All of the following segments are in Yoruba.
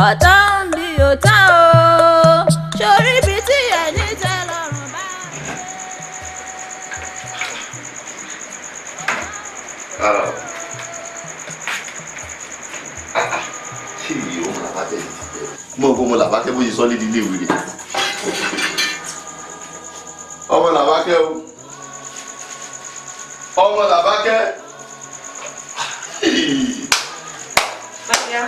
Ó tán bí ó tán o, sórí ibi tí ẹni tẹ́ lọ́rùn bá. Rárá o. Ṣé ìyè ọmọ làbákẹ́ yìí ti bẹ̀rẹ̀? Mo rò pé ọmọ làbákẹ́ bóyá sọ lédi ilé ìwé rẹ̀. Ọmọ làbákẹ́ o. Ọmọ làbákẹ́. Bàbá,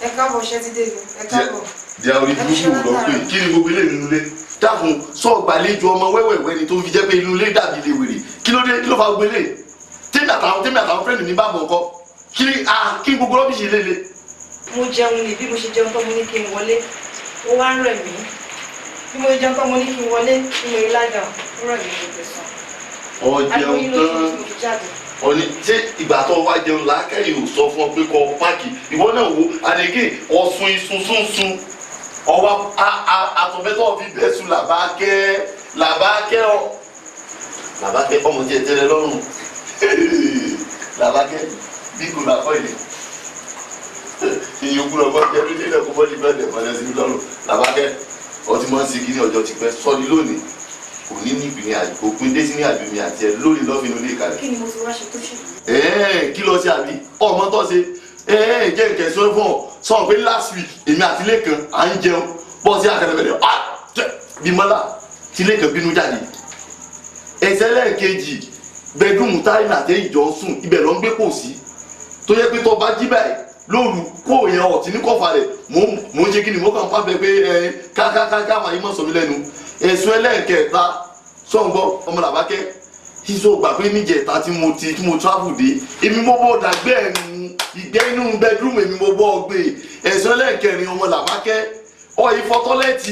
ẹ káàbọ̀, ṣẹ́ ti dé ni, ẹ káàbọ̀. Di àwọn orí burúkú lọ pé kí ni gbogbo ilé nínú ilé? Dákun, sọ gbàlejò ọmọ wẹ́wẹ̀wẹ́ ni tó fi jẹ́ pé inú ilé dàbí ilé wèrè. Kí ló dé? Kí ló fa gbogbo ilé? Tèmi àtàwọn friend mi bá bọ̀ ọkọ. Kí kí gbogbo rubbish ilé le? Mo jẹun ní bí mo ṣe jẹun tán mo ní kí n wọlé. Ó wá ń rẹ̀ mí. Bí mo ṣe jẹun tán mo ní kí n wọlé, bí mo rí lájà, ó rẹ̀ mí, mo fẹ́ sùn. Ọ Ariwo jẹun yín ló ṣe tán. tí mo fi jáde. Ọ̀ni ṣé ìgbà tó wá jẹun làákàyè ò sọ fún ọ pé kọ́ páàkì ìwọ náà wo àdégé ọ̀sùn ìsun ọwọ́ àtọ̀fẹ́tọ̀ fi bẹ́ẹ̀ sùn. Làbákẹ́, Làbákẹ́ ọ, Làbákẹ́ ọmọ tí ẹ tẹ́lẹ̀ lọ́rùn. Làbákẹ́ bí kò làkọ́ ilé ìyókù lọ́gbọ́ jẹ́ lójú ilẹ̀ kó bọ́ ní bẹ́ẹ̀ mọ́lẹ́ sí lọ́rùn. Làbákẹ́, ọtí máa ń ṣe kíní ọjọ́ ti pẹ́ sọ́ni lónìí kò ní ní ìpínlẹ̀ àjò òpin dé sí ní àjò mi àti ẹ lónìí lọ́fínú ilé ìkàlẹ̀. Kí ni mo ti wá ṣe tó ṣe? Ẹ̀ẹ́n, kí ló ṣe àbí ọmọ tó ṣe? Ẹ̀ẹ́n, jẹ́ ìkẹsàn fún ọ. Sọ pé last week èmi àti Lẹ́kan à ń jẹun bọ́ sí akẹrẹbẹrẹ bí mọ́lá tí Lẹ́kan bínú jáde. Ẹsẹ̀ lẹ́ẹ̀kejì, bedroom táyì àti ìjọ ń sùn, ibẹ̀ ló ń gbé pò sí tó yẹ pé tó bá jí báyìí lóru kó yẹn ọ̀tí ní kọfà rẹ̀. Mò ń ṣe kí ni mo kàn pàbẹ pé ẹ kákákáká wàá yín mọ̀ sọ mí lẹ́nu. Ẹ̀sùn ẹlẹ́ẹ̀kẹta, sọ̀ǹgbọ́ ọmọ làbákẹ́ sísọ gbà pé níjẹta tí mo travel dé, èmi mo bọ́ dàgbẹ́ ẹnu ìgbẹ́ inú bedroom, èmi mo bọ́ gbé. Ẹ̀sùn ẹlẹ́ẹ̀kẹrin, ọmọ làbákẹ́, ọ ìfọ toilet,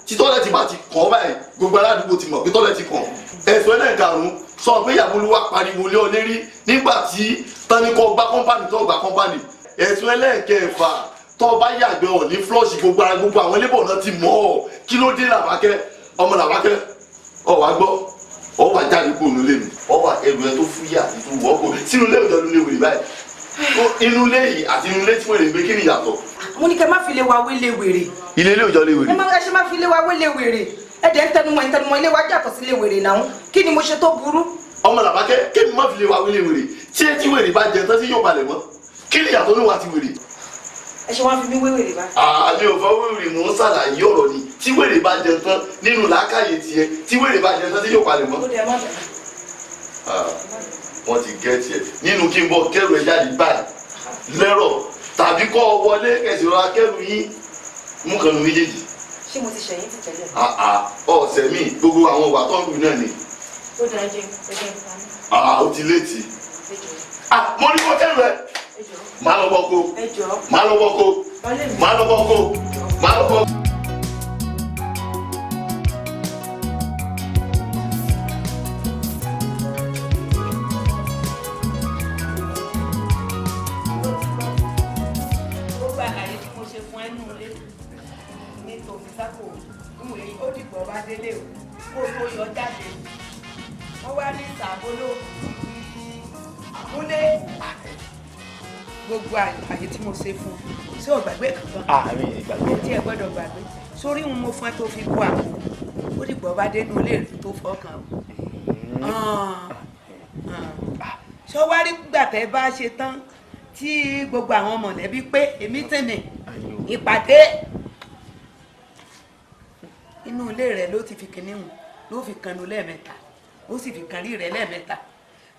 tí toilet bá ti kàn báyìí, gbogbo aládùúgbò ti mọ̀ pé toilet kàn. Ẹ̀sùn ẹlẹ́ẹ̀karùn-ún, sọ pé ìyàwó olúwa pariwo lé ọ lérí nígbà tí tánikọ́ gbá company tó gbá company. Ẹ̀sùn ẹlẹ́ẹ̀kẹfà, tó bá yàgbẹ́ ọ̀ ní flush, gbogbo ara gbogbo àwọn ẹlẹ́bọ̀ náà ti mọ̀ ọ́. Kí ló dé, làbákẹ́, ọmọ làbákẹ́? Ọ wá gbọ́, ọ wá jáde kúrò nílé mi, ọ wá ẹrù ẹ tó fúyà àti tó wọ́ kó sínú ilé ìjọ nílé wèrè báyìí. Inú ilé yìí àti inú ilé tí wèrè ń gbé, kí ni ìyàtọ̀? Mo ní kẹ́ má fi lé wa wélé wèrè. Ilé ilé ìjọ lè wèrè. Ẹ má ẹ ṣe má fi lé wa wélé wèrè. Ẹ dẹ̀ ń tẹnumọ́, ẹ ń tẹnumọ́, ilé wa yàtọ̀ sí ilé wèrè náà. Kí ni mo ṣe tó burú? Ọmọ làbákẹ́, kí ni má fi lé wa wélé wèrè? Tí etí wèrè bá jẹ tán sí yóò balẹ̀ mọ́, kí ni ìyàtọ̀ níwà ti wèrè? Ẹ ṣe wá fi mí wé wèrè bá. Àmì ò fọ wèrè, mò ń ṣàlàyé ọ̀rọ̀ ni. Tí wèrè bá jẹ tán nínú làákàyè tiẹ̀, tí wèrè bá jẹ tán sí yóò palẹ̀ mọ́. Ó dẹ̀ má bẹ̀rẹ̀. Wọ́n ti gẹ́tì ẹ̀ nínú kí n bọ́ kẹ́rù ẹ̀ jáde báyìí lẹ́rọ̀ tàbí kọ́ ọ wọlé kẹsì rọra kẹ́rù yín mú kanu méjèèjì. Ṣé mo ti ṣẹ̀yìn ti tẹ̀lé? Ọ̀sẹ̀ míì gbogbo àwọn ìwà tó ń lù náà ni. Ó dẹ̀ ẹ jẹ́ ẹ jẹ́ nǹkan. Ó ti létí. Ẹ jọ̀ọ́. Mo ní kó kẹ́rù ẹ̀. Ẹ jọ̀ọ́. Máa lọ bọ́ kó. Ẹ jọ̀ọ́. Máa lọ bọ́ kó. Baálé mi. Máa lọ bọ́ kó, máa lọ bọ́. Gbogbo àlàyé tí mo ṣe fún ẹ nù lé ní tòfin sápò ìwé, ó dìgbò bá délé o kó o tó yọ jáde. Wọ́n wá ní sàbólò àkúlé. Gbogbo àlàyé tí mo ṣe fún un, ṣé o gbàgbé kankan? Àmì ìgbàgbé. Tí ẹ gbọ́dọ̀ gbàgbé sórí òun mo fún ẹ tó fi kó àpò, ó dìgbò bá dénú ilé rẹ tó fọkàn o. Ṣé wá rí gbàtẹ́ bá ṣe tán tí gbogbo àwọn mọ̀lẹ́bí pé èmi tẹ̀lé ìpàdé inú ilé rẹ, ló ti fi kinní hùn, ló fi kanu lẹ́ẹ̀mẹ́ta, ó sì fi kan rí rẹ lẹ́ẹ̀mẹ́ta.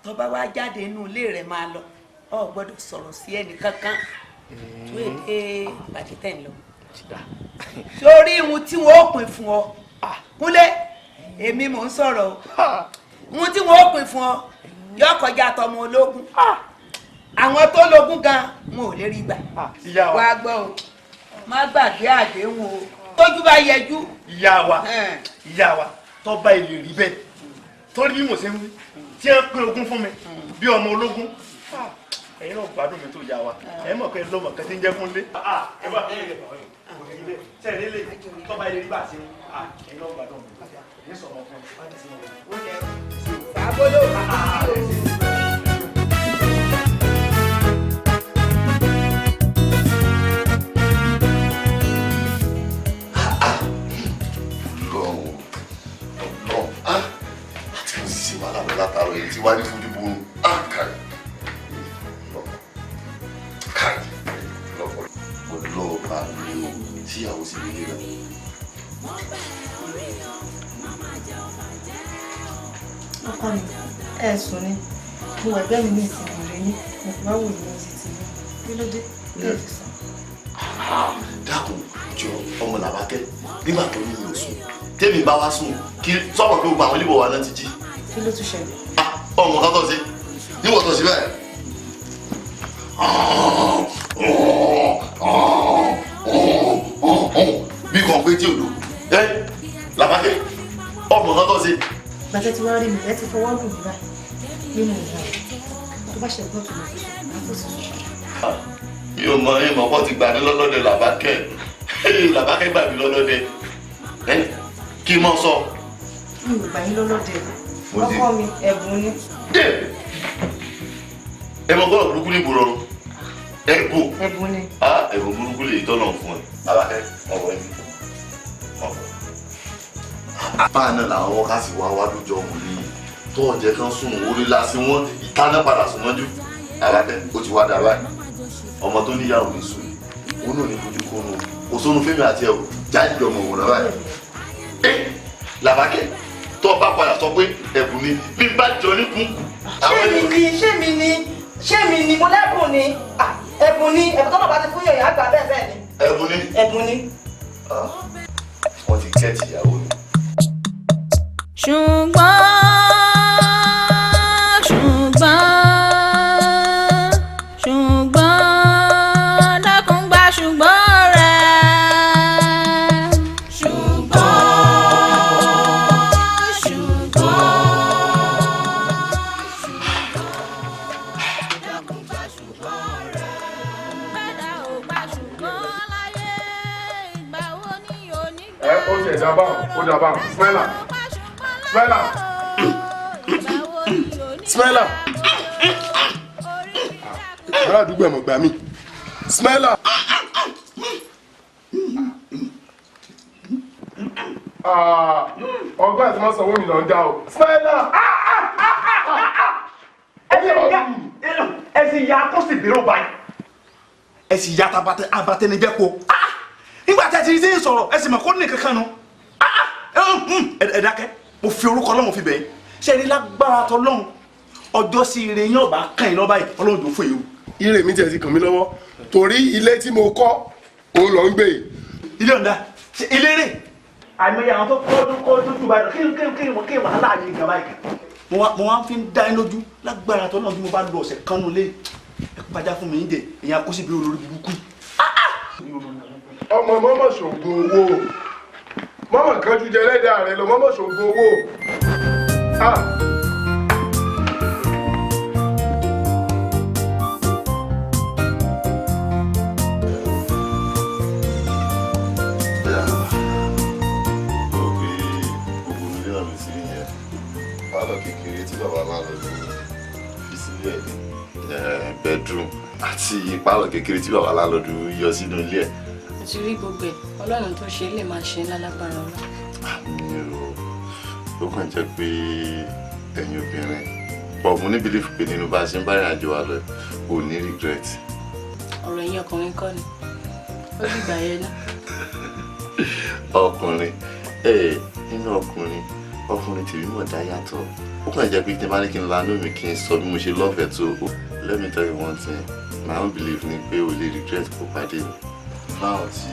Tó bá wá jáde inú ilé rẹ máa lọ, ọ gbọ́dọ̀ sọ̀rọ̀ sí ẹnì kankan tó èdè ìpàdé tẹ̀ ń lọ. Sórí ihun tí wọn ó pín fún ọ, Kúnlé, èmi mò ń sọ̀rọ̀ o, ihun tí wọn ó pín fún ọ yọ kọjá tọmọ ológun. Àwọn tó lógún gan wọn ò lè rí gbà. Ìyá wa. Wá gbọ́ o, má gbàgbé àdéhùn o, tójú bá yẹjú. Ìyá wa, ìyá wa, tọ́ba ilé rí bẹ́ẹ̀ torí bí mo ṣe ń wí tí wọ́n pín ogún fún mi bí ọmọ ológun, ẹ̀yin náà gbádùn mi tó yá wa. Ẹ̀ mọ̀ pé lọ́mọ kan ti ń jẹ́ fún lé. Ẹ bá ṣe é lélẹ̀, tọ́ba ilé rí bá a ṣe ń ẹ̀yin náà gbádùn mi, ẹ̀yin sọ̀rọ̀ fún mi. Sàbólò o. Tí wàá ní fojú borun á kàrí kàrí lọ́pọ̀ ọlọ́ọ̀bà mi ò tíyàwó sì lè rà. Ọkọ mi, ẹ sùn ni. Mo wà ẹgbẹ́ mi ní ìsinmi rẹ ní mo fi wá wò ní oṣù tí mi. Kí ló dé? Kí ló fi sùn? Dákun jọ ọmọ làbákẹ́ nígbà tó ní mi ò sùn. Tèmi bá wá sùn kí sọ̀rọ̀ pé gbogbo àwọn oníbọ̀ wa náà ti jí. Kí ló tún ṣẹlẹ̀? Ọmọ kan tó ṣe níwọ̀n tó ṣe bẹ́ẹ̀. Bí kan pé tí ò lò ẹ làbákẹ́ ọmọ kan tó ṣe. Gbàtẹ́ tí wàá rí mi, ẹ ti fọwọ́ lù mí báyìí nínú ìyá rẹ̀. Tó bá ṣe gbọ́ tó lọ sùn, má tó sì sùn. Mi ò mọ ìmọ̀ pọ̀ ti gbà mí lọ́lọ́dẹ làbákẹ́ làbákẹ́ gbà mí lọ́lọ́dẹ kí n mọ̀ sọ. Mi ò gbà yín lọ́lọ́dẹ. Ọkọ mi, ẹ̀bùn ni. Ẹ mọ gbọ́dọ̀ burúkú ní ìgboro ẹ̀bùn. Ẹ̀bùn ni. Ẹ̀bùn burúkú lè tọ́nà fún ẹ. Làbákẹ́ ọ̀wọ́ ẹ̀mí ọ̀wọ́. Báà náà làwọn wọ́kàsí wá wá lójó ọkùnrin yìí tó ọ̀jẹ̀ kan sùn orí lásì wọn ìtaná padà sùn mọ́jú. Làbákẹ́ ó ti wá dà báyìí. Ọmọ tó níyàwó ní sùn òun náà ní fojú kónú kò sónú fẹ́mi àti ẹ̀ o jáde ọmọ òun náà báyìí. Ẹ làbákẹ́ tó o bá padà sọ pé ẹ̀bùn ni bí bá jọ ní kúnkù. Ṣé mi ni mo lẹ́bùn ni ẹ̀bùn ni ẹ̀bùn tó náà bá ti fún yẹ̀yà àgbà bẹ́ẹ̀ bẹ́ẹ̀ ni. Ẹ̀bùn ni. Ẹ̀bùn ni. Wọ́n ti kẹ́ẹ̀tì ìyàwó mi. Ṣùgbọ́n dákun gba ṣùgbọ́n rẹ̀. Ṣùgbọ́n dákun gba ṣùgbọ́n rẹ̀. Bẹ́ẹ̀dá ò gba ṣùgbọ́n láyé, ìgbà wo ni onígbà? Ẹ ó ṣe ìdábà ó dábà Smela Smela Smela ará àdúgbò ẹ̀ mọ̀ gbà mí Smela. Ọgbọ́n àti mọ́sàn-án owó mi lọ ń dá o Smela. Ẹ sì ya kó sì bèrò báyìí. Ẹ sì ya abatẹnijẹ́ ko. Nígbà tí a ti rí sọ̀rọ̀ ẹ sì mọ̀ kó ní kankan nu. Ẹ dákẹ́, mo fi orúkọ Ọlọ́run fi bẹ̀ yín. Ṣé ẹ rí lágbára tọlọ́run ọjọ́ sí ire yín ọba kàn yín lọ́ba yìí Ọlọ́run tó fún yín o. Ire mi tiẹ̀ ti kàn mí lọ́wọ́ torí ilé tí mo kọ́ òun lọ ń gbé yìí. Ilé ọ̀dà ilé rè. Àìmọye àwọn tó kọ́ tó jù báyìí lọ kí wàhálà yìí gan báyìí. Mo wá fi ń dá yín lójú lágbára tọlọ́run bí mo bá lọ ọ̀sẹ̀ kan nulẹ̀ ẹ pàjá fún mi ń jẹ èèyàn kó síbi olórí burúkú. Ọmọ mọ́mọ́ ṣògùn owó mọ́mọ́ kan ju jẹlẹ́dà rẹ lọ mọ́mọ́ ṣògùn owó. Mo rò pé gbogbo ilé náà ló ti rí yẹn pálọ̀ kékeré tí bàbá lálọ́dún fi sílẹ̀ bedroom àti pálọ̀ kékeré tí bàbá lálọ́dún yọ sínú ilé ẹ̀. Mo ti rí gbogbo ẹ̀, Ọlọ́run tó ṣe lè máa ṣe ńlá lágbára Ọlọ́run. Àmì o, ó kàn jẹ́ pé ẹ̀yin obìnrin pọ̀ mo ní belief pé nínú bá a ṣe ń bá ìrìn àjò wa lọ ò ní regret. Ọ̀rọ̀ ẹ̀yin ọkùnrin kọ́ ni, ó dìgbà yẹn náà. Ọkùnrin nínú ọkùnrin ọkùnrin tèmi mọ̀ dá yàtọ̀ ó kàn jẹ́ pé tí n bá ní kí n lanú mi kí n sọ bí mo ṣe lọ́fẹ̀ẹ́ tó. Let me tell you one thing, my own belief ni pé o lè regret kó pàdé mi. Náà tí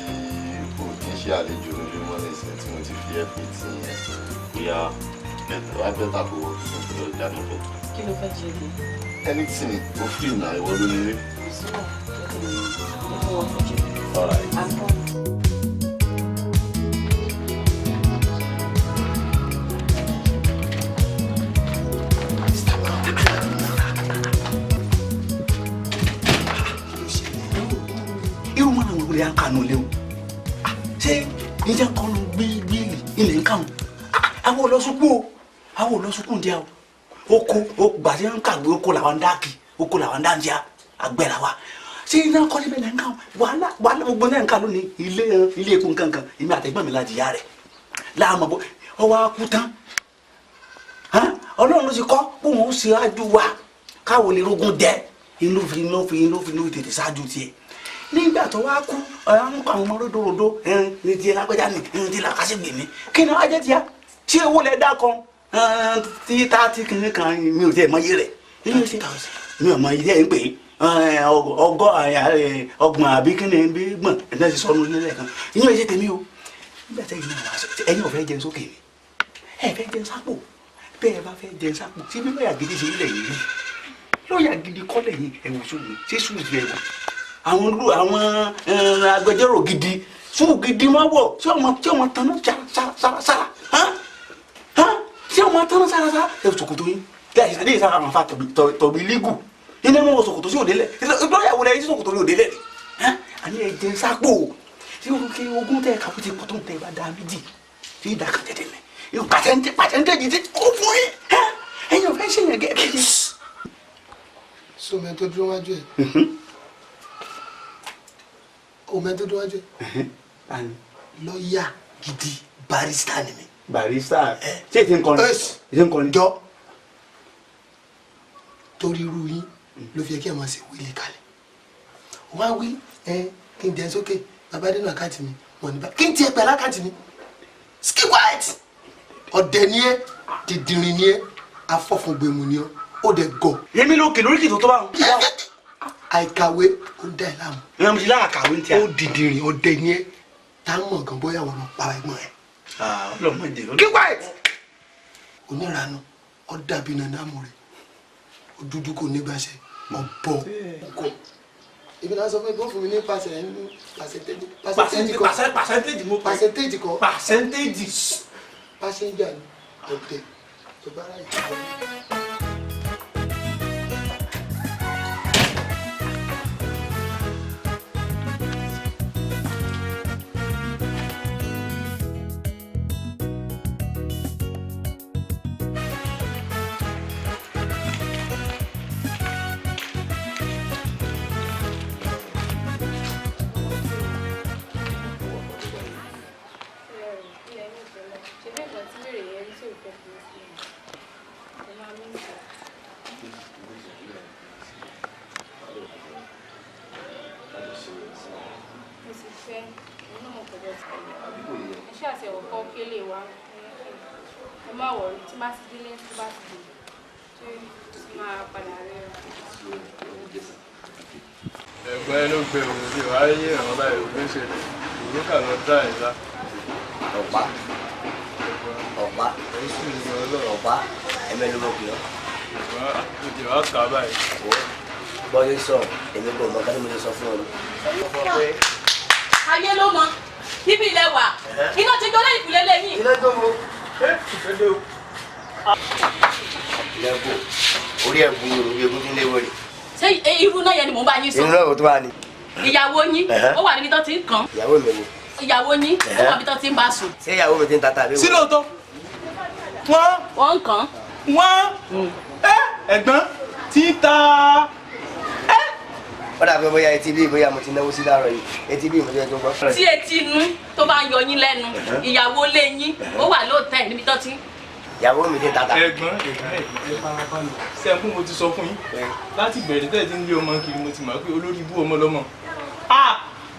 o kì í ṣe àlejò lójúmọ́ nísìnyí tí mo ti fi ẹ́ pé tí yẹn bóyá wá bẹ́tà kó wọ́n kí n tó lọ dáná bọ̀. Kí ló fẹ́ jẹ bí? Anything, o free na ìwọ ló nílé. Kò sí wà, jẹ́ kí n wọ́n fẹ́ jẹ. All right. I'm coming. Irú wọn àwọn olè àkànú lé o. Ṣé níjà kọlu gbígbílì ilẹ̀ ń kànú? Àwọn olóṣùkú o, àwọn olóṣùkú ń díà o. Oko gbàdé ń kàgbé oko làwọn ń dáàkì, oko làwọn ń dáńjà, àgbẹ̀ làwa. Ṣé iná kọ́lé bẹ́ẹ̀ ń kàn? Wàhálà wàhálà gbogbo náà ń kà lónìí ilé ilé eku nkankan, èmi àtẹ̀gbọ́n mi la jìyà rẹ̀. Láàmú bọ́, ọwọ́ akú tán. Ọlọ́run ló ti kọ́ bóun ó ṣáájú wa káwo lè rógún jẹ inú fi tètè ṣáájú tiẹ̀. Nígbà tó wá kú ọ̀rọ̀ ń kọ́ àwọn ọmọ ródòròdó ní tiẹ̀ lágbájá ni ní ti làkàṣègbè ni kí ni wàá jẹ́ tiẹ̀ ṣé owó lẹ dá kan tí tá tí kìnìún kan mi ò tiẹ̀ mọ iye rẹ̀ mi ò mọ iye ẹ̀ ń pè é ọgọ́ ọgbọ̀n àbí kíni bí gbọ̀n ẹ̀ ti sọnù nílẹ̀ kan ìyẹn ò ṣe tèmi o. Nígbà tẹ́yìn náà wàá sọ ẹ̀yin ò fẹ́ jẹun sókè ni ẹ fẹ́ jẹun sápò bẹ́ẹ̀ bá fẹ́ jẹun sápò tí bí lọ́ọ̀yà gidi ṣe ilẹ̀ yìí rí lọ́ọ̀yà gidi kọ́lẹ̀ yìí ẹ̀wọ̀n sùn ní ṣé sùn ti ẹ̀wọ̀n àwọn agbẹjọ́rò gidi sùn gidi máa wọ̀ tí ọmọ tanná sára tí ọmọ tanná sára ẹ̀ ṣòkòtò yín lẹ́yìn sára àwọn afa tọ̀bí lígù iná mọ̀ ṣòkòtò sí òdélẹ̀ lọ́ọ̀yà wọlé ẹ̀yìn ṣòkòtò ní òdélẹ̀ àní ẹ̀ jẹun sápò tí ogún tẹ kàwé ti pọ̀ tó ń tẹ bá dá méjì tí ìdá kan tẹ̀tẹ̀ mẹ́ pàtẹ́ńtẹ́jì tí kò fún yín ẹ̀yin ò fẹ́ ṣe yẹn gẹ́gẹ́ bí. So mẹ́ tó dúró wájú ẹ̀ o mẹ́ tó dúró wájú ẹ̀ lọ́ọ̀yà gidi barista ni mi. Barista ṣé ètí ń kọrin ètí ń kọrin. Jọ torí irú yín ló fi yẹ kí ẹ máa ṣe wílé kalẹ̀ wá wí ẹ kí n jẹ sókè bàbá nínú àkáǹtì mi wọn ní bá kí n tiẹ̀ pẹ̀lú àkáǹtì mi keep quiet ọ̀dẹ̀ ni ẹ dìdìrín ni ẹ afọ́fúngbẹ̀mù ni ọ ó dẹ̀ gọ̀. Èmi ló kè lórí kìtò tó bá wọn. Àìkàwé ó ń dá ẹ láàmú. Ìyá mi ti lára kàwé ní tíya. Ó dìdìrín ọ̀dẹ̀ ni ẹ tá a mọ̀ gan bóyá wọn lọ pa ẹ̀gbọ́n ẹ. Ọlọ́mọdé. Keep quiet. Onírànú ọ dàbí nànámù rẹ ó dúdú kò ní gbàṣẹ ọ̀bọ kọ ibi náà sọ fún mi kó fún mi ní pàṣẹntéèjì kọ pàṣẹntéèjì mo pàṣẹntéèjì kọ pàṣẹntéèjì pàṣẹnjà ni ọ̀dẹ̀ tó bá ráyè tó bá. Ẹ̀gbọ́n ẹ ló gbé òun bí wàá yé àwọn báyìí òun ṣẹlẹ̀ òun kà lọ dá ẹ̀ lá. Ọ̀pá ọ̀pá ọ̀pá ẹ̀mẹ́ ló mọ̀ kí ọ́. Ẹ̀gbọ́n òjò wa kà báyìí. Bọ́lá sọ èmi kò mọ kálí mo lè sọ fún ọ. Ayé ló mọ níbi ilẹ̀ wà iná ti gbọ́dọ̀ ìkùlé lẹ́yìn. Iná tó mo. Lẹ́kọ̀ọ́ orí ẹ̀ bu orí egun tí ń lé wọlé. Ṣé irú náà yẹn ni mò ń bá yín sọ. Irú náà kò tó wà ní. Ìyàwó yín ó wà níbi tó ti ń kàn. Ìyàwó mi wo. Ìyàwó yín ó wà níbi tó ti ń bá sùn. Ṣé ìyàwó mi ti ń ta tàbí wo. Sí lóòótọ́. Wọ́n. Wọ́n ń kàn. Wọ́n. Ẹ̀gbọ́n tí ń ta. Ó dàbí bóyá etí bí bóyá mo ti náwó sí láàárọ̀ yìí etí bí mo ti tó gbọ́. Tí etí inú tó bá ń yọ yín lẹ́nu ìyàwó lé yín ó wà lóòótẹ́ níbi tó ti ń. Ìyàwó mi ti ń tata. Ẹ̀gbọ́n ẹ̀gbọ́n ẹ farabalẹ̀ sẹ́ńkú mo ti sọ fún yín láti bẹ̀rẹ̀ tẹ́ ẹ ti ń lé ọmọ kiri mo ti mọ̀ pé olórí ibú ọmọ lọ́mọ.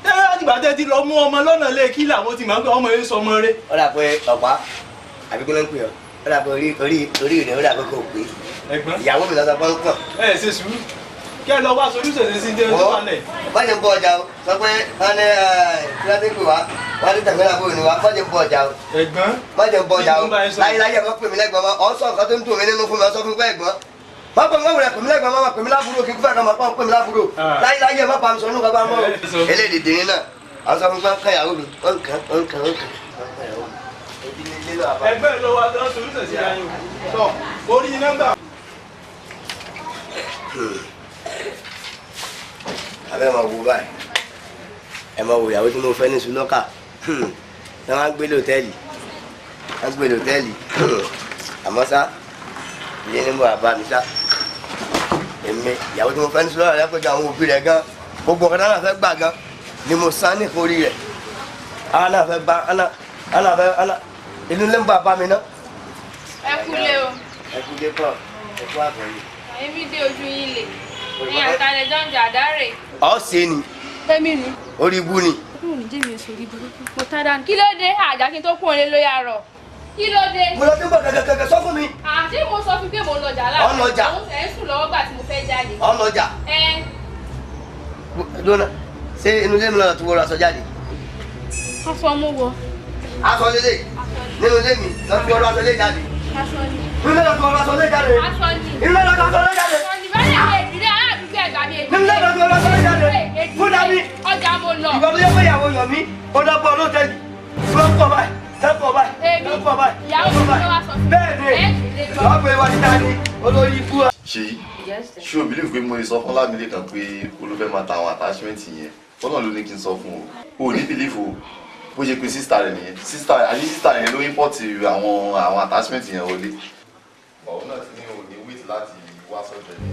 Tẹ́lẹ̀ láti gbà tẹ́ ti lọ mú ọmọ lọ́nà lé kí làwọn ti mọ̀ pé ọmọ yẹn sọ ọmọ rẹ. Ó dà pé ọ̀pá àbí kí ló ń pè ọ́ ó dà pé orí rẹ̀ ó dà pé kò pé. Ẹ̀gbọ́n ìyàwó mi lọ́sọ̀ pọ́npọ́n. Ẹ ṣe sùúrù kí ẹ lọ wá solúṣẹ̀ ṣe sí ní ẹjọ́ wà lẹ̀. Wọ́n ti ń bọ ọjà o sọ pé wọ́n ní kíláàsì wá wọ́n ní tẹ̀gbẹ́lá bóyá wá wọ́n ti ń bọ ọjà o. Ẹ̀gbọ́n wọ́n ti ń bọ ọjà o láyéláyé ẹ̀ mọ́ pè mí lẹ́gbọ̀n mọ́ ọ̀ sọ nǹkan tó ń dùn mí nínú fún mi ọ̀ sọ fún mi pé ẹ̀gbọ́n má pè mí wọ́n pè mí lẹ́gbọ̀n mọ́ pè mí lábúrò kí kúfẹ́ kan mọ́ pè mí lábúrò láyéláyé ẹ̀ má pa mi sọ nínú bàbá mọ́ o. Eléyìí dìrín náà àwọn sọ fún mi pé ń kàn ìyàwó mi ó ń kàn ó ń kàn ó ń kàn. Ẹgbẹ́ lọ wá solúṣẹ̀ sí ayé o tọ́ orí nọ́mbà. Abẹ́ máa wo báyìí ẹ máa wo ìyàwó tí mo fẹ́ ní Sulọ́kà ẹ máa ń gbé lòtẹ́ẹ̀lì ẹ ń gbé lòtẹ́ẹ̀lì àmọ́ sá ilé ní mo bàbá mi sá èmi ìyàwó tí mo fẹ́ ní Sulọ́kà lẹ́kọ̀ọ́jà àwọn òbí rẹ̀ gan gbogbo ọ̀kan náà fẹ́ gbà gan ni mo sá ní ìkórè rẹ̀ àwọn náà fẹ́ bá àwọn náà fẹ́ inú ilé ń bàbá mi ná. Ẹ kúlé o. Ẹ kú dé pọ̀, ẹ kú àbọ̀ yìí. Èmi dé ojú yín lè. Ẹ̀yin àtàlẹ̀ jọ ń jà dárè. Ọ̀ ṣe ni. Èmi ni. Orí ibú ni. Kúrò ní Jẹ́mi oṣù orí burúkú. Mo tá dànù. Kí ló dé? Àjà kí n tó kún òun lé lóyà rọ̀. Kí ló dé? Mo lọ sí bọ̀ kẹ̀kẹ́ sọ fún mi. Àti mo sọ fún pé mo ń lọjà láàárọ̀. Ọ̀ ń lọjà. Mo ń sùn lọ́wọ́ gbà tí mo fẹ́ jáde. Ọ̀ ń lọjà. Ẹ. Lónà, ṣé inú ilé mi lọ́dọ̀ tó wọlé aṣọ jáde? Aṣọ mo wọ. Aṣọ lélẹ̀ nínú ilé mi lọ fi ọ̀rọ̀ aṣọ lé jáde. Aṣọ ni. Nínú ilé lọ fi ọ̀rọ̀ aṣọ lé jáde. Aṣọ ni. Nínú ilé lọ fi aṣọ lé jáde. Aṣọ ni. Bẹ́ẹ̀ni àwọn èdìrẹ́ aládùúgbò ẹ̀gbà mi èdìrẹ́. Nínú ilé lọ fi ọ̀rọ̀ aṣọ lé jáde. Fún dàbí. Ọjà mo lọ. Ìgbà tó yẹ pé ìyàwó yọ̀ mí, ó dọ́gbọ́n olóòtẹ́ẹ̀lì. Lọ́pọ̀ báyìí, lọ́pọ̀ báyìí, lọ́pọ̀ báyìí. Ìyàwó mi ló wá sọ fún mi. Bẹ́ẹ̀ni, lọ́pọ̀ ìwà títa ni olórí ikú wa. Ṣèyí, ṣé o believe pé mo lè sọ fún Lámilékan pé olùfẹ́ máa ta àwọn attachment yẹn? Fọ́nà ló ní kí n sọ fún o. O ní believe o. Bó ṣe pe sísítà rẹ̀ nìyẹn. Sísítà àti sísítà yẹn ló import àwọn attachment yẹn wọlé. Bàbá náà ti ní o ní wait láti wá sọ́jọ́ ní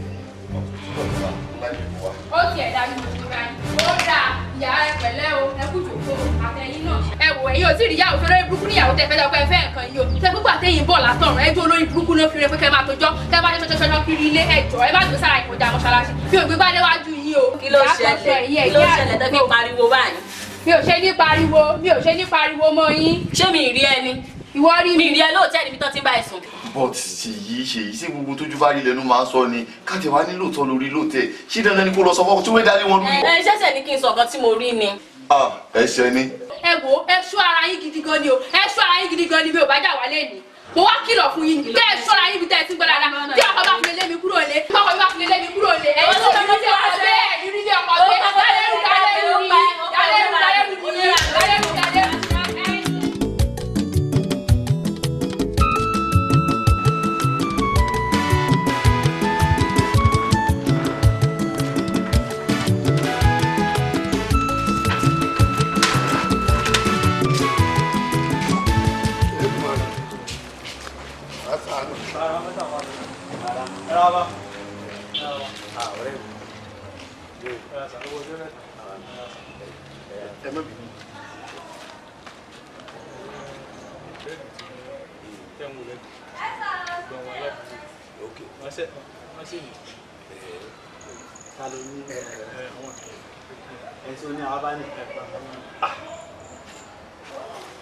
ọ̀tún láì wá. Ó tiẹ̀ dàbí mo ti ra yín. Ó dáa, ìyá ẹ pẹ̀lẹ́ o, ẹ kú jòkó àtẹ̀yìn náà. Ẹ wò ẹ̀yin ò tí ì rí ìyàwó tó lórí burúkú níyàwó tẹ fẹ́ lọ pé ẹ fẹ́ nǹkan yìí o. Ṣé gbogbo àtẹ̀yìn bọ̀ látọ̀run ẹjọ́ olórí burúkú ló fi rẹ pé kẹ́ máa tojọ́ kẹ́ máa ṣọṣọṣọṣọ kiri ilé ẹjọ́ ẹ má gbé sára ìkọjá mọ́ṣáláṣí. Mi ò gbé bá déwájú yín o. Kí ló ṣẹlẹ̀? Kí ló ṣẹlẹ̀ tó fi pariwo báyìí? Mi ò ṣe ní pariwo, mi ò ṣe ní pariwo mọ́ yín. Ṣé mi ì rí ẹ ni? Ìwọ rí mi. Mi ì rí ẹ lóòótẹ́ níbi tó ti ń bá ẹ sùn. But Ṣèyí Ṣèyí ṣé gbogbo tójú bá rí lẹ́nu máa ń sọ ni káàtì wá nílò tọ́ lórí lóòótẹ́ ṣé dandan ni kó lọ sọ fọ́kọ tí wọ́n darí wọn lórí. Ẹ ṣẹ̀ṣẹ̀ ní kí n sọ nǹkan tí mo rí ni. Ẹ̀ṣẹ̀ ni. Ẹ wo ẹ ṣọ́ ara yín gidi gan ni o, ẹ ṣọ́ ara yín gidi gan ni mi ò bá jà wá lẹ́nu. Mo wá kìlọ̀ fún yín kẹ́ ẹ ṣọ́ra yín bí tẹ́ ẹ ti ń gbọ́ dáadáa. Tí ọkọ bá fi lé mi kúrò lé, tí ọkọ bá fi lé mi kúrò lé, ẹ ṣọ́ mi ní ọkọ bẹ́ẹ̀ ní rí ní ọkọ bẹ́ẹ̀. Dálẹ́rù dálẹ́rù ní dálẹ́rù dálẹ́rù ní dálẹ́rù dálẹ́rù.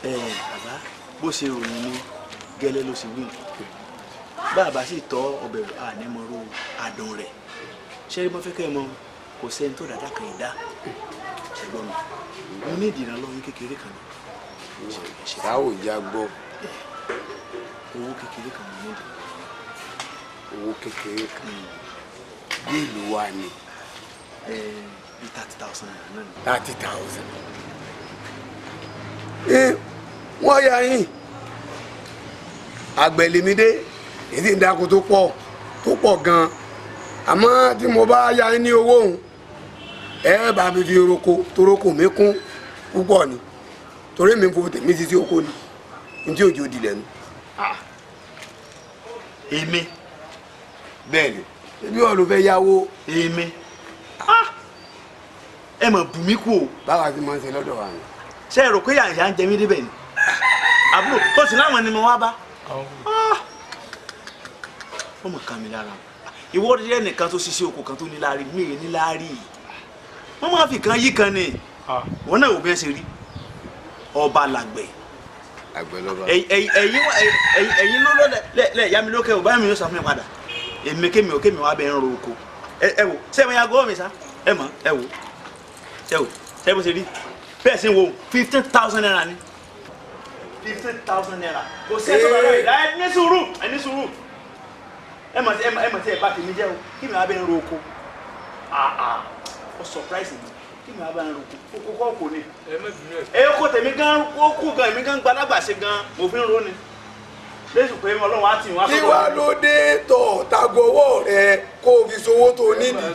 Bàbá bó ṣe ròyìn ni gẹ́lẹ́ ló ṣe wí. Bàbá sì tọ́ ọbẹ̀ ànímọ̀ró àdùn rẹ̀. Ṣé mo fẹ́ kẹ́ ẹ mọ̀ kò sẹ́ni tó dáadáa kan ìdá ṣẹ̀gbọ́n mi. Mo ní ìdìrànlọ́wọ́ yín kékeré kan ní. Báwo já gbọ́? Owó kékeré kan ní ìdìrànlọ́wọ́. Owó kékeré kan bí ìlú wa ni. Bí 30,000 naira náà ni. 30,000. Wọ́n yà yín àgbẹ̀lẹ̀mídé èyí ń dáko tó pọ̀ tó pọ̀ gan-an àmọ́ tí mo bá yà yín ní owó òun ẹ bá mi fi roko toroko mi kún púpọ̀ ni torí mi fo tèmi sí oko ni n tí òjò di lẹ́nu. Èmi. Bẹ́ẹ̀ ni ebi wọn ló fẹ́ yáwó. Èmi ẹ mọ̀ bù mí kú o. Báwa ti máa ń ṣe lọ́dọ̀ wa ni. Ṣé ẹ rò pé yàrá ń jẹ mí débẹ̀ ni? Àbúrò tó sì láwọn ni mo wá bá. Ó mọ̀ ká mi lára. Ìwọ rí ẹnìkan tó ṣiṣẹ́ oko kan tó níláárí mi ì níláárí. Wọ́n máa fi kan yí kan ni. Wọ́n náà wò bí ẹ ṣe rí. Ọba làgbẹ̀. Àgbẹ̀ lọ́ba. Ẹ̀yin ló lẹ̀ yá mi lókè ò báyìí mi yóò sọ fún mi padà. Èmi kémi ò kémi wá bẹ ń ro oko. Ẹ wò ṣé ẹ mọ ya gbọ́ mi sá? Ẹ mọ̀ ẹ wò. Ṣé wò ṣé bó ṣe rí? Bẹ́ẹ̀ sì ń wo 15,000 naira ni. 15,000 naira. Kò sí ẹ̀sọ́ bàbá rẹ̀ ẹ ní sùúrù ẹ ní sùúrù. Ẹ mọ̀ sí ẹ bá tèmi jẹ́ o kí mi wá bẹ́ẹ̀ ń ro oko. Ó surprise mi kí mi wá bẹ́ẹ̀ ń ro oko. Oko kọ́ kò ní. Ẹ kó tèmi gan ó kú gan èmi gan gbalagbà ṣe gan mo fi ń ro ni. Lẹ́sùn pé Ọlọ́run á tì wọ́n á Kí wàá ló dé tọ̀ tago ọwọ́ rẹ kó o fi sowó tó nídìí.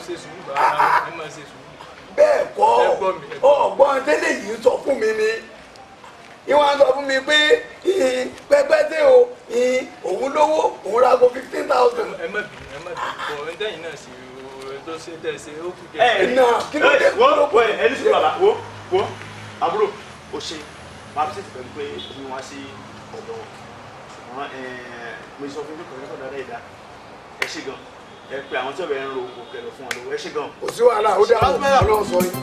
Bẹ́ẹ̀ kọ́ ọ̀gbọ́n tẹ́lẹ̀ yìí sọ fún mi ni ìwọ̀n sọ fún mi pé pẹ́pẹ́ dé o òun lówó òun ra go 15,000. Ẹ má bínú ẹ má bínú bọ̀ ẹ dẹ́yìn náà sì tó ṣe tẹ̀ ṣe ó kù díẹ̀. Ẹ kí ló dé? Wo wo ẹ ní sùúrù bàbá wo wo àbúrò o ṣe máa fi ṣètì pẹ̀lú pé mi wá sí ọ̀dọ̀ wọn. Àmọ́ mo sọ fún pé kọ̀ọ̀kan dáadáa ìdá. Ẹ ṣé gan. Ẹ pé àwọn tí ọ̀bẹ ń ro oko kẹlẹ̀ fún wọn lówó. Ẹ ṣé gan. Kò sí wàhálà, ó dáa, Ọlọ́run sọ yín.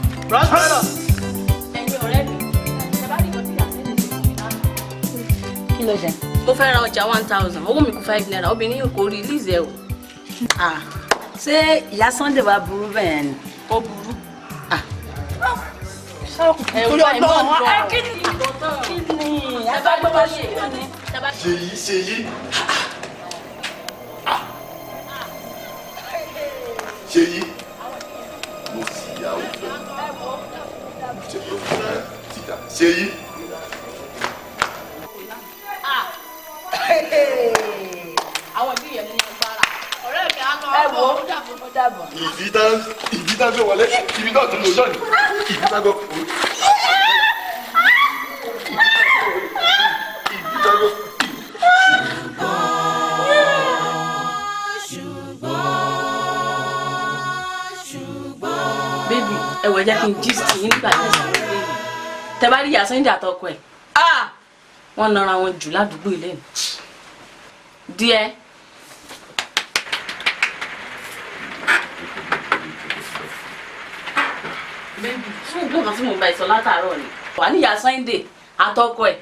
Ẹ̀yin ọ̀rẹ́ mi, ẹ bá rí nǹkan tí ìyá Sunday ṣe fún mi lánàá. Kí ló ṣe? Mo fẹ́ ra ọjà 1000, owó mi kù 5 naira, obìnrin yìí kò release ẹ o. Ṣé ìyá Sunday wa burú bẹ́ẹ̀ ni? Ó burú. Torí Ọlọ́run, ẹ kí ni? Kí ni? Ẹ bá gbọ́ ṣe. Ṣèyí, Ṣèyí, Ṣèyí, mo sì yàwó fẹ́ Ṣèyí. Àwọn ìbí yẹn ní agbára. Ọ̀rẹ́ mi á máa Ẹ wo, ó dàbọ̀. Ìdí tá gbé wọlé ibi náà tún lò sọ́ọ̀nì ìdí tá gbé. Ìdí tá gbé. Baby, ẹ wọ, ẹ jẹ́ kí n gist yín nígbà tí ẹ sọ̀rọ̀ lé mi. Tẹ bá rí ìyá Sunday àtọkọ ẹ̀, wọ́n nara wọn jù ládùúgbò ilé mi. Díẹ̀. Baby, fún ìgbọ́n kan tí mò ń bá ẹ sọ látàárọ̀ ni. Wà ní ìyá Sunday àtọkọ ẹ̀,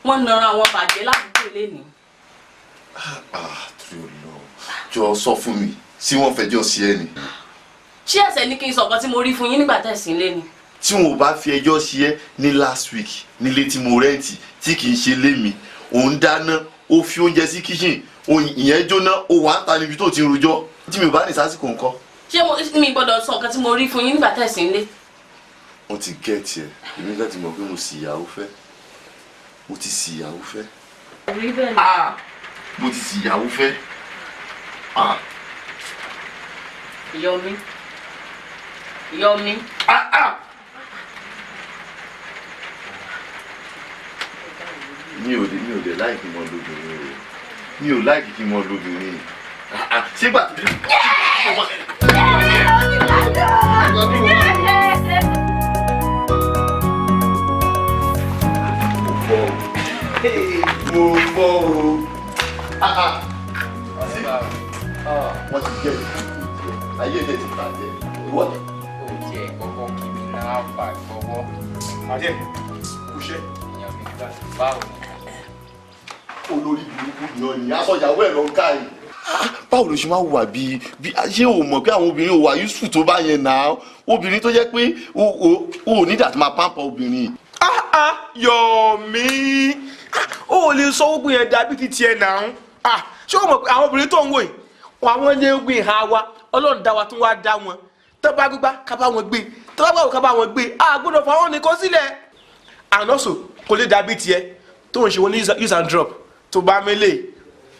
wọ́n nara wọn bàjẹ́ ládùúgbò ilé mi. Ah, tí o lọ jọ sọ fún mi tí wọ́n fẹjọ́ sí ẹ ni. Ṣé ẹ̀ṣẹ̀ ni kí n sọ nǹkan tí mo rí fún yín nígbà tẹ̀sí lé ni? Tí wọn ò bá fi ẹjọ́ sí ẹ ní last week nílé tí mo rent, tí kì í ṣe lé mi, òun dáná, ó fi oúnjẹ sí kitchen, ìyẹn jóná, ó wà ń ta níbi tó ti ń rojọ́ tí mi ò bá ní sásìkò nǹkan. Ṣé mi gbọ́dọ̀ sọ nǹkan tí mo rí fún yín nígbà tẹ̀sí lé? Wọ́n ti get ẹ̀. Èmi láti mọ̀ pé mo sì ìyàwó fẹ́, mo ti sì ìyàwó fẹ́. Rí bẹ́ẹ̀ ni. Mo ti sì ìyàwó fẹ́. Ah. Yọmí. Yọmí. Mi ò dé like kí n mọ lóbìnrin o, mi ò like kí n mọ lóbìnrin. Sígbà. Mo fọ́ o. Wọ́n ti jẹ́ ayé ilé ti bàjẹ́ ìwọ. Ó tiẹ̀ kọ́kọ́ kí mi náà fà gbọ́wọ́. Àdé, kúṣẹ́. Èèyàn mi gbà báwo ni? Olórí burúkú ni ọ ní aṣọ ìyàwó ẹ lọ ń ká yìí. Báwo ló ṣe máa wà bí bí? Ṣé o mọ̀ pé àwọn obìnrin ò wà useful tó bá yẹn náà? Obìnrin tó jẹ́ pé o ò ní ìdàtí máa pamper obìnrin. Yọ̀mí, ó lè sọ ogun yẹn dàbí ti tiẹ̀ náà. Ṣé o mọ̀ pé àwọn obìnrin tó ń wò yìí, àwọn ilé ogun ìhà wa, Ọlọ́run dá wa tún wá dá wọn. Tó bá gbígbá ká bá wọn gbé, tó bá gbàgbọ́ ká bá wọn gbé, a gbọ́dọ̀ fà wọ́n nìkan sílẹ̀. And also, kò lè dàbí tiẹ̀ tó ń ṣe wọn ní use and drop. Tó bá mélé,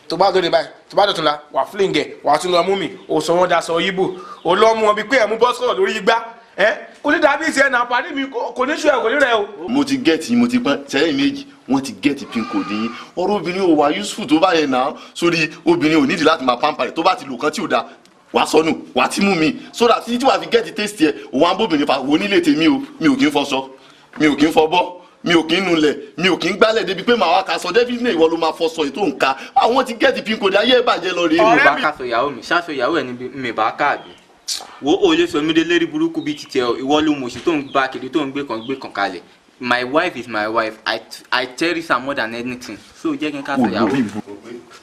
tó bá lóde báyìí, tó bá dọ̀tún la, wà fling ẹ̀, wà tún lọ mú mi, ò sọ wọn daṣọ yíbò, ò lọ mú wọn bíi pé ẹ̀ mú bọ́ sọ̀rọ̀ lórí igbá. Ẹ kò lè dàbí tiẹ̀ náà, pàdé mi kò ní ṣú ẹ̀, kò ní rẹ̀ o. Mo ti get, mo ti pọ́n sẹ́yìn méjì, wọ́n ti get pin code yín. Ọ̀rọ̀ obìnrin ò wà useful tó bá yẹn náà. Sórí obìnrin ò nídìí láti máa pamper rẹ̀. Tó bá ti lò kan tí ò da, wàá sọnù, wàá ti mú mi so that títí wàá fi get taste ẹ̀. Òun á bóbìnrin fa wo nílé tèmi o. Mi ò kí ń fọṣọ, mi ò kí ń fọbọ́, mi ò kí ń nulẹ̀, mi ò kí ń gbálẹ̀, débi pé màá wá ka sọ. Definitely ìwọ ló máa fọṣọ ètò nǹka. Àwọn ti get pin code, ayé ẹ̀ bàjẹ́ lọ rèé. Mo bá káṣọ ìyàwó mi, ṣáṣọ ìyàwó ẹ̀ níbi mi bá káàbí. Wo, o lè sọ mí dé lérí burúkú bíi titi ẹ. Ìwọ ló mọ̀ sí tó ń bá kiri, tó ń gbé kan gbé kan kalẹ̀. My wife is my wife. I cherish her more than anything, so jẹ́ kí n káṣọ ìyàwó.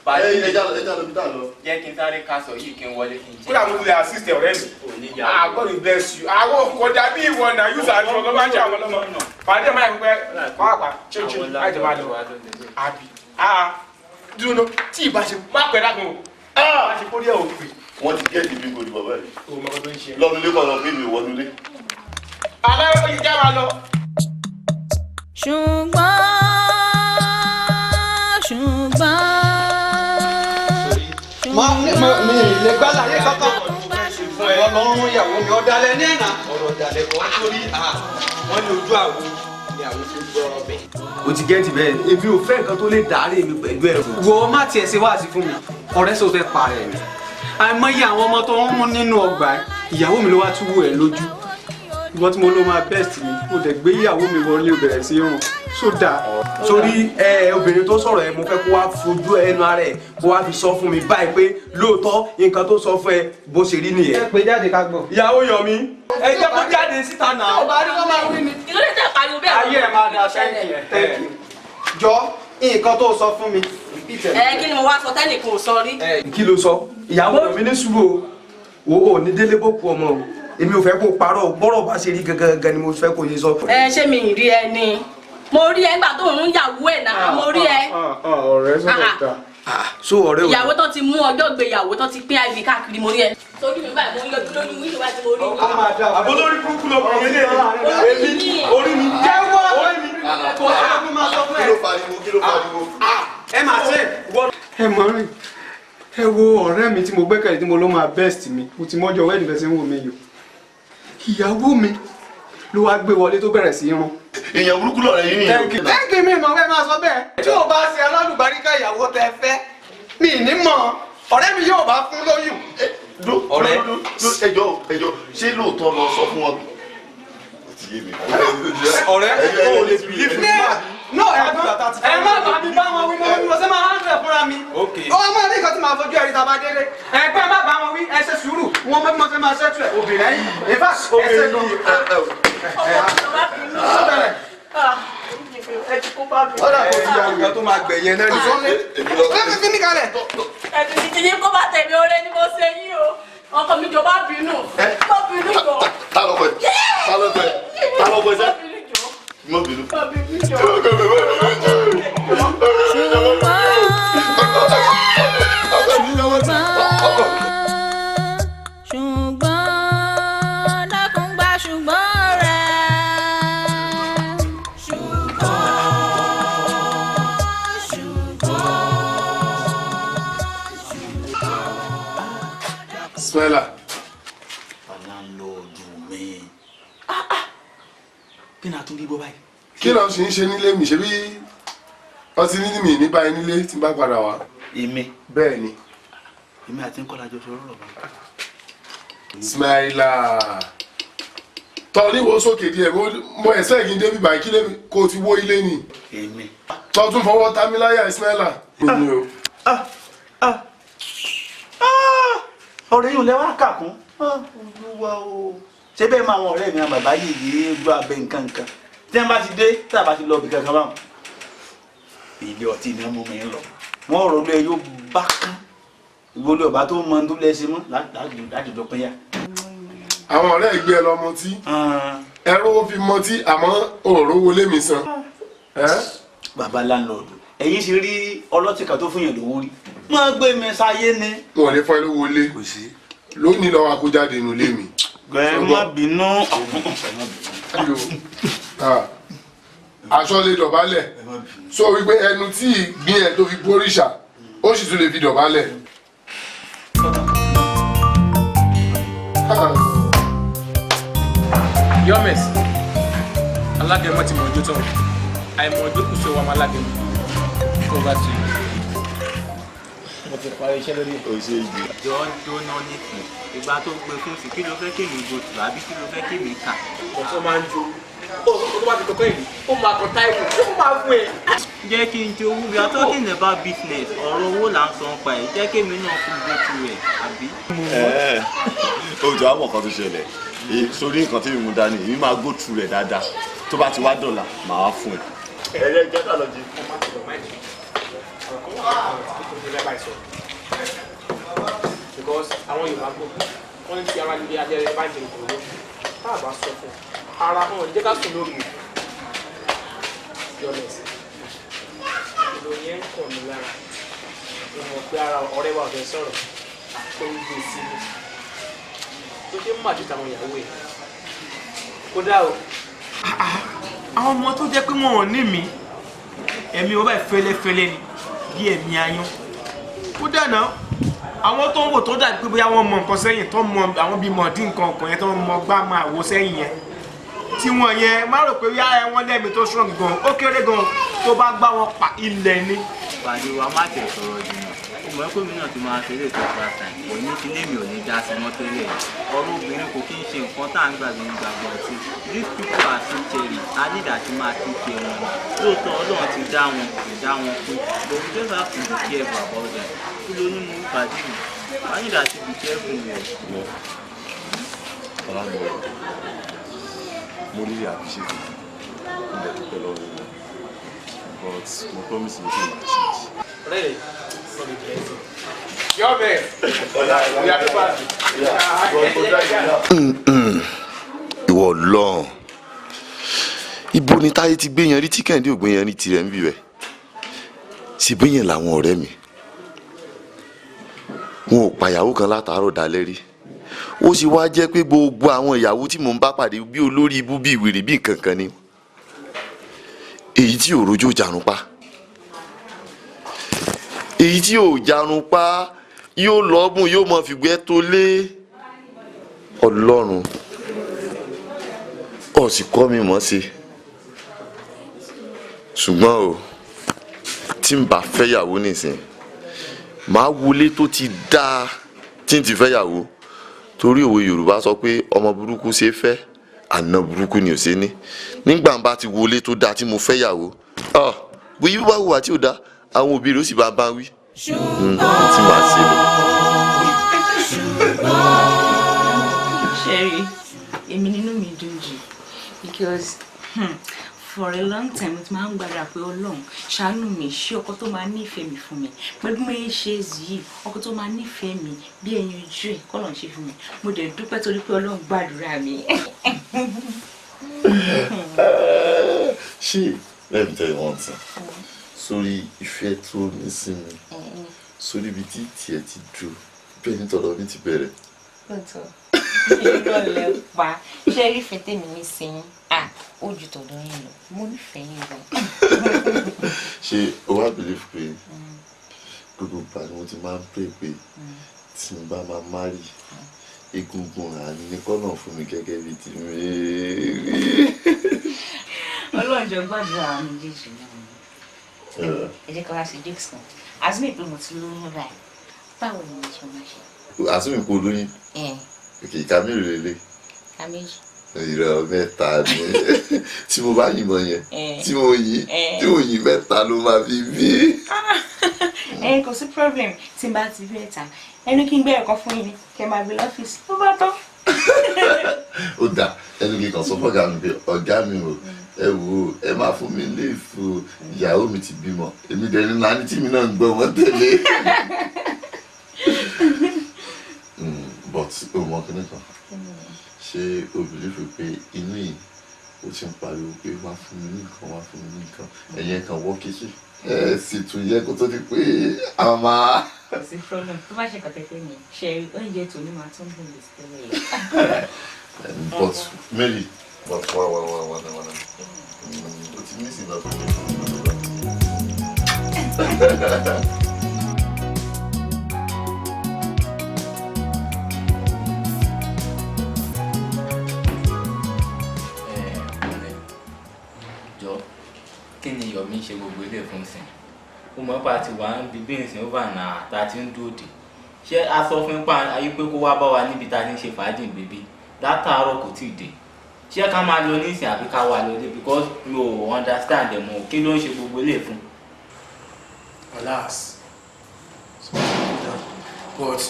Ẹ já lọ, ẹ já lọ bí tá a lọ. Jẹ́ kí n sáré káṣọ yìí kí n wọlé kí n jẹ́. Kódà mo ti lè assist ọ̀rẹ́ mi. Ah, God will bless you. Àwọn kò dàbí ìwọ náà, use and drop ló bá ń jẹ́ àwọn ọlọ́mọ. Pàdé ẹ̀ máa yẹ pẹ́ pàápàá ṣé láì jẹ́ máa lọ. Àbí ah, dúró ná, tí ìbá ṣe má pẹ́ dákun o. Má ṣe kórí ẹ̀ ò pè. Wọ́n ti get pin code bàbá yìí. O mọ ọdún ṣe. Lọ́nu lé kọ́ lọ pé mi ò wọnú lé. Aláwọ̀ yìí já máa lọ. Ṣùgbọ́n Má mi lè gbá láyé kankan. Ọlọ́run, ìyàwó mi ọ̀dàlẹ̀ ní ẹ̀nà ọ̀rọ̀ ọ̀dàlẹ̀ kan sórí wọ́n ní ojú àwo ni àwọn fi gbọ́ ọbẹ̀. O ti get bẹ́ẹ̀, èmi ò fẹ́ nǹkan tó lè dàárẹ̀ mi pẹ̀lú ẹ̀rù. Wo, má tiẹ̀ ṣe wáàsí fún mi, ọ̀rẹ́ sọ fẹ́ parẹ́ mi. Àìmọye àwọn ọmọ tó ń mú nínú ọgbà ẹ̀, ìyàwó mi ló wá túwò ẹ̀ lójú. Ìwọ tí mo ló máa best mi, mo dẹ̀ gbé ìyàwó mi wọlé, o bẹ̀rẹ̀ sí í rùn. Sódà. Sórí ẹ, obìnrin tó sọ̀rọ̀ ẹ, mo fẹ́ kó wá fojú ẹnu ara ẹ kó wá fi sọ fún mi báyìí pé lóòótọ́ nǹkan tó sọ fún ẹ bó ṣe rí nìyẹn. Ẹ pè jáde ká gbọ́. Ìyàwó Yọ̀mí, ẹ jẹ́ kó jáde síta náà. Tó bá rí kó máa wí ni. Kí ló dé tẹ̀ pariwo bẹ́ẹ̀? Ayé ẹ máa da. Thank you, thank you. Jọ, nǹkan tó sọ fún mi. Ẹ kí ni mo wá sọ tẹ́nìkan ò sọ rí? Kí ló sọ? Ìyàwó Yọ̀mí, ní sùúrù o, o ò ní délé bó ku ọmọ o. Èmi ò fẹ́ kó parọ́ o. Bọ́rọ̀ bá ṣe rí gangan ni mo fẹ́ kó yé sọ. Ẹ ṣé mi ì rí ẹ ni? Mo rí ẹ nígbà tó ń yàwó ẹ náà, mo rí ẹ. Ọ̀rẹ́ sọ̀rọ̀ ta. So ọ̀rẹ́ o. Ìyàwó tó ti mú ọjọ́ gbéyàwó tó ti pín iv káàkiri, mo rí ẹ. Torí mi báyìí, mo ń yọjú lórí wíńdò báyìí tí mo rí. Àbólórí burúkú ló bìnrin lé èmi, orí mi jẹ́wọ́, orí mi. Kò sí ọdún máa sọ fún ẹ. Kí ló pariwo? Kí ló pariwo? Ẹ máa ṣe. Ẹ mọ̀ rìn, ẹ wo ọ̀rẹ́ mi tí mo gbẹ́kẹ̀lé, tí mo ló máa best mi, mo ti mọ́jọ wedding bẹ́ẹ̀ sí ń wò mí yìí o. Ìyàwó mi ló wá gbé wọlé tó bẹ̀rẹ̀ sí í rún. Èèyàn burúkú lọ̀rẹ́ yín nìyẹn. Thank you, thank you. Mi mọ̀ pé máa sọ bẹ́ẹ̀. Tí o bá ṣe alálùbáríkà ìyàwó tẹ fẹ́, mi ní mọ̀ ọ̀rẹ́ mi yóò bá fún lóyún. Ọ̀rẹ́, ẹjọ́ ẹjọ́, ṣé lóòótọ́ lọ sọ fún wọn? Ọ̀rẹ́, o lè believe me. No, ẹ̀gbọ́n, ẹ má bàa mi bá wọn wí. Mo bí mo ṣe máa handle fúnra mi. Ó máa ní nǹkan tí màá fojú ẹ̀rí tá a bá délé. Ẹ̀gbọ́n, ẹ má bá wọn wí, ẹ ṣe sùúrù. Wọn mọ bí mo ṣe máa ṣẹ́tù ẹ̀. Obìnrin yìí, in fact, ẹ ṣe gan. Ẹ ti kó bá mi. Ọ̀dà kò sí nǹkan tó máa gbẹ̀yẹn náà nìyẹn. Ẹ fi mí kalẹ̀. Ẹ ti yín kó bá tẹ̀mí, oore ni mo ṣe yín o. Ọkọ mi, jọ, má bínú. Má bínú jọ. Ta ló pẹ? Ta ló pẹ? Ta ló pẹ sẹ? Má bínú. Má bínú jọ. Ṣùgbọ́n dákun gba ṣùgbọ́n rẹ̀. Ṣùgbọ́n, ṣùgbọ́n. Smela. Landlord mi, kí ni a tún rí bọ́ báyìí? Kí ló ṣe ń ṣe nílé mi? Ṣe bí ọtí ní mi ní báyìí nílé tí n bá padà wá. Èmi? Bẹ́ẹ̀ ni. Èmi àti ń kọ́lá jọ sọ ọ̀rọ̀ bá. Smaila, tọ́ ní wo sókè díẹ̀. Mo ẹ̀sẹ̀ kí n débi báyìí, kí lè kó o ti wó ilé ni. Èmi. Tọ́ tún fọwọ́ ta mí láyà, Ismaila. Èmi o. Ọ̀rẹ́ yìí ò lẹ́wọ́ kà kún. Olúwa o, ṣé bẹ́ẹ̀ máa àwọn ọ̀rẹ́ mi, àwọn bàbá yìí gbọ́ abẹ nǹkan nǹkan tí wọ́n bá ti dé, tí a bá ti lọ ibì kankan báwọn, ilé ọtí ni wọ́n mú mi lọ. Wọ́n rọ̀ lóye yóò bá kán ìgbólé ọba tó mọ tó lẹ́sìn mọ́ láti jọ pínyà. Àwọn ọ̀rẹ́ ìgbé ẹ lọ mọtí, ẹ rówó fi mọtí, àmọ́ òòró wọlé mi san. Bàbá landlord, ẹ̀yin ṣe rí ọlọ́tì kan tó fún yẹn lówó rí, máa gbé mi sáyé ni. Wọn ò lè fọ́ ẹ lówó lé lónìí, lọ́wọ́ akójáde inú ilé mi. Ẹ má bínú. Aṣọ lè dọ̀bálẹ̀ sọ wípé ẹnu tí ìgbín ẹ tó fi gbóríṣà, ó sì tún lè fi dọ̀bálẹ̀. Yọmẹs alágẹmọ ti mọ ojú tán, àìmọ ojú kù sí ọwọ́ ọmọ alágẹmọ. Over to you. Mo ti parí iṣẹ́ lórí. O ṣe ìjì. Jọ ń jóná nísìn, ìgbà tó gbé fún sí, kí ló fẹ́ kémi gòtù àbí kí ló fẹ́ kémi kà? Ọ̀tún máa ń jó ó, tó bá ti kọ́kọ́ ìlú ó máa kọ táìpù ó máa fún ẹ. Jẹ́ kí n jowú. We are talking about business. Ọ̀rọ̀ owó là ń sọ ń pa ẹ̀. Jẹ́ kémi náà fún go through ẹ̀ àbí. O jọ àmọ̀ kan tó ṣẹlẹ̀ sórí nǹkan tí mi mú dání, èmi máa go through rẹ̀ dáadáa. Tó bá ti wá dọ̀là, màá wá fún ẹ. Ẹ jẹ́ jẹ́ ká lọ jí. Because àwọn Yorùbá gbọ́, wọ́n ní tí ara líle abẹ́rẹ́ bá ń jẹ kòkòrò, tá a bá sọ fún ara wọn, jẹ́ ká sùn lóru. Yọmẹsì, ìròyìn ẹ̀ ń kàn mí lára. Mo mọ̀ pé ara ọ̀rẹ́ wa ọ̀fẹ́ sọ̀rọ̀ tó ń gbé sí mi tó ṣe ń mà ju tàwọn ìyàwó ẹ̀ kódà o. Àwọn ọmọ tó jẹ́ pé wọn ò ní mi, ẹ̀mí wọn báyìí fẹ́lẹ́fẹ́lẹ́ ni bí ẹ̀mí ayán kódà náà. Àwọn tó ń wò tó dàbí pé bóyá wọ́n mọ nǹkan sẹ́yìn, tó mọ àwọn bíi mọ̀ọ́dí nǹkan ọkàn yẹn, tó mọ gbá máa wò sẹ́yìn yẹn tí wọ́n yẹn má rò pé yá ẹ wọ́n lẹ́mìí tó strong gan, ó kéré gan, tó bá gbá wọn pa ilẹ̀ ni. Pàdé wa, má tẹ̀ sọ̀rọ̀ jìnnà. Ó Mọ̀ pé mi náà ti máa ṣeré tó last time, kò ní ti lémi ò ní dá sí mọ́ tẹ́lẹ̀. Ọ̀rọ̀ obìnrin kò kí ń ṣe nǹkan tá à ń gbàgbé ní gbàgbọ́ ọtí. These people are so cherry, a ní ìdá tí máa take care wọn. Lóòótọ́ Ọlọ́run ti dá wọn, kò dá wọn pé, but we just have to be careful about them. Kí ló ní mo ń pàdé mi? A ní ìdá tí be careful wọ̀. Ọlámíwọ̀, mo really appreciate it. Mo dẹ̀ dúpẹ́ lọ́wọ́ yín. But mo promise you pé màá change. Really? Your best. We are too fast. Ìwọ lọ́n, ibo ni Táyé ti gbé yan rí tí Kẹ́hìndé ò gbé yan rí tirẹ̀ ń bì rẹ̀? Síbí yẹn làwọn ọ̀rẹ́ mi, wọn ò pàyàwó kan látàárọ̀ dalẹ́ rí. Ó sì wá jẹ́ pé gbogbo àwọn ìyàwó tí mò ń bá pàdé bí olórí ibú, bí ìwèrè, bí nǹkan kan ni. Èyí tí ò rojú jarun pa, èyí tí ò jarun pa yóò lọ́bùn, yóò mọ fìgbẹ́ tó lé. Ọlọ́run ọ̀ sì kọ́ mi mọ̀ sí. Ṣùgbọ́n o, tí n bá fẹ́yàwó nísìn, màá wọlé tó ti dáa tí n ti fẹ́yàwó, torí òwe Yorùbá sọ pé ọmọ burúkú ṣe fẹ́, àna burúkú ni ò ṣe ní. Nígbà bá ti wọlé tó dáa tí mo fẹ́yàwó, bóyá bá wùwà tí ò dáa, àwọn òbí rẹ̀ ó sì bá bá wí. Tí màá ṣe lọ. Sherry, èmi nínú mi dùn jù because for a long time mo ti máa ń gbàdúrà pé Ọlọ́run ṣàánú mi, ṣé ọkọ tó máa nífẹ̀ẹ́ mi fún mi pẹ̀lú bí mo ṣe yìí, ọkọ tó máa nífẹ̀ẹ́ mi bí ẹyin ojú ẹ̀ kọ́ lọ́n ṣe fún mi. Mo dẹ̀ dúpẹ́ torí pé Ọlọ́run gbàdúrà mi. Ṣé, let me tell you one thing. Sórí ìfẹ́ tó ní sí mi, sórí ibi tí tiẹ̀ ti dúró, bẹ́ẹ̀ ni tọ̀dọ̀ mi ti bẹ̀rẹ̀. Lóòótọ́, irọ́ lẹ pa. Ṣé rí ìfẹ́ tèmi ní sí yín? Ó ju tọ̀dọ̀ yín lọ. Mo nífẹ̀ẹ́ yín gan. Ṣé o wá believe pé gbogbo ìgbà ni mo ti máa ń pray pé tí n bá máa marry, egungun àní kọ́nà fún mi gẹ́gẹ́ bíi ti Mary? Ọlọ́run jọ gbàdúrà àwọn méjèèjì náà. Ẹ jẹ́ ká wá sí jokes kan. Assume pé mo ti lóyún báyìí. Báwo ni mo ṣe máa ṣe? Assume pé o lóyún? Òkè, ìka mélòó lélẹ̀? Ìka méjì. Ìrọ̀, mẹ́ta ni. Tí mo bá yìnbọn yẹn, tí mo yìn, tí mo yìn, mẹ́ta ló máa fi bí. Ẹ kò sí problem, tí n bá ti bí ẹ̀ta. Ẹnu kí n gbé ẹ̀kọ́ fún yín ni, kẹ́ máa gbé lọ́fíìsì. Ló bá tán. Ó dà, ẹnu kí n kàn sọ fọ́gà mi pé ọ̀gá mi o, ẹ wò ó, ẹ máa fún mi léèfù, ìyàwó mi ti bímọ, èmi dẹ̀ ní nání tí mi náà ń gbọ́ wọn tẹ̀lé. But o mọ kíní kan, ṣé o believe pé inú yìí ó ti ń pariwo pé wá fún mi ní nǹkan, wá fún mi ní nǹkan? Ẹ̀yẹn kan wọ́ kíṣì ẹ sì tún yẹ kó tó di pé a máa. Kò sí problem, tó bá ṣe kàtẹ́tẹ́ mi ṣe oúnjẹ tòní máa tún dùn lè tẹ́lẹ̀ lọ. But Mary, but wá wá wá wá wá, o ti ní sí lọ. Jọ, kí ni Yomi ṣe gbogbo ilé fún sìn? Ó mọ̀ pa ti wà ń bí bíǹsì over náà tá a ti ń dòde. Ṣé a sọ fún pa ayé pé kó wá bá wa níbi tá a ti ń ṣe fàájì bèbí látàárọ̀, kò tí ì dé? Ṣé ká máa lọ nísìn àbí ká wà lọlé? Because mi ò understand ẹ̀ mọ́, kí ló ń ṣe gbogbo ilé fún. Alas, but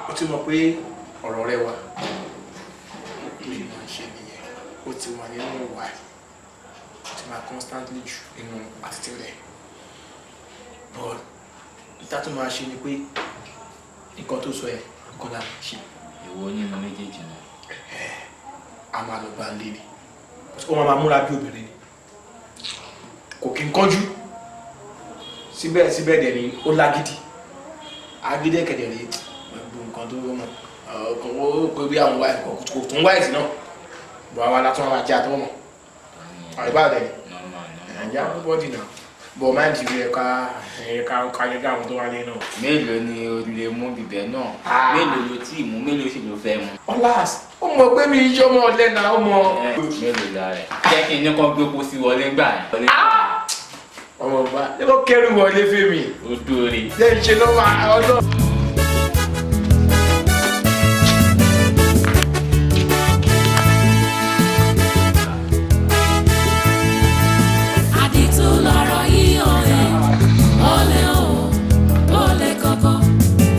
ó ti mọ̀ pé ọ̀rọ̀ rẹ wà tó ṣe máa ń ṣe nìyẹn. Ó ti wà nínú ìwà ẹ̀, ó ti máa constantly jù nínú àtìtì rẹ̀. But ìta tó máa ṣe ni pé nǹkan tó sọ ẹ̀ nǹkan la máa ṣe. Èwo nínú méjèèjì náà? A máa lọ bá a lé ni. Ó máa múra bí obìnrin ni, kò kí n kánjú. Síbẹ̀síbẹ̀ dẹ̀ ni ó lágídí agídí ẹ̀kẹ̀dẹ̀ rí gbogbo nǹkan tó mọ̀ ọkàn ó pé bí àwọn wáìtì kò tún wáìtì náà bọ̀, àwa látún àwọn ajá tó mọ̀ àríbá dẹ̀ ni nàìjíríà púpọ̀ dìnnà bọ̀ máa ń dìbò ẹ̀ka ẹ̀ka kájọjọ́ àwọn tó wà ní náà. Mélòó ni o lè mú bìbẹ náà? Mélòó ló tí ì mú? Mélòó sì ló fẹ́ mu? Ọlás, ó mọ̀ pé mi yíyọ́ mọ́ ọlẹ́ náà, ó mọ̀. Mélòó la rẹ̀ jẹ́ kí n ní kán gbé kó sí wọlé gbà ẹ̀. Ọmọ ọba ṣé kò kẹrù wọlé fèmí. Ó dóore. Ṣé ń ṣe lọ́wọ́ ọlọ́. Àdìtú lọ̀rọ̀ yìí o ẹ̀, olè o, olè kọ̀kọ̀,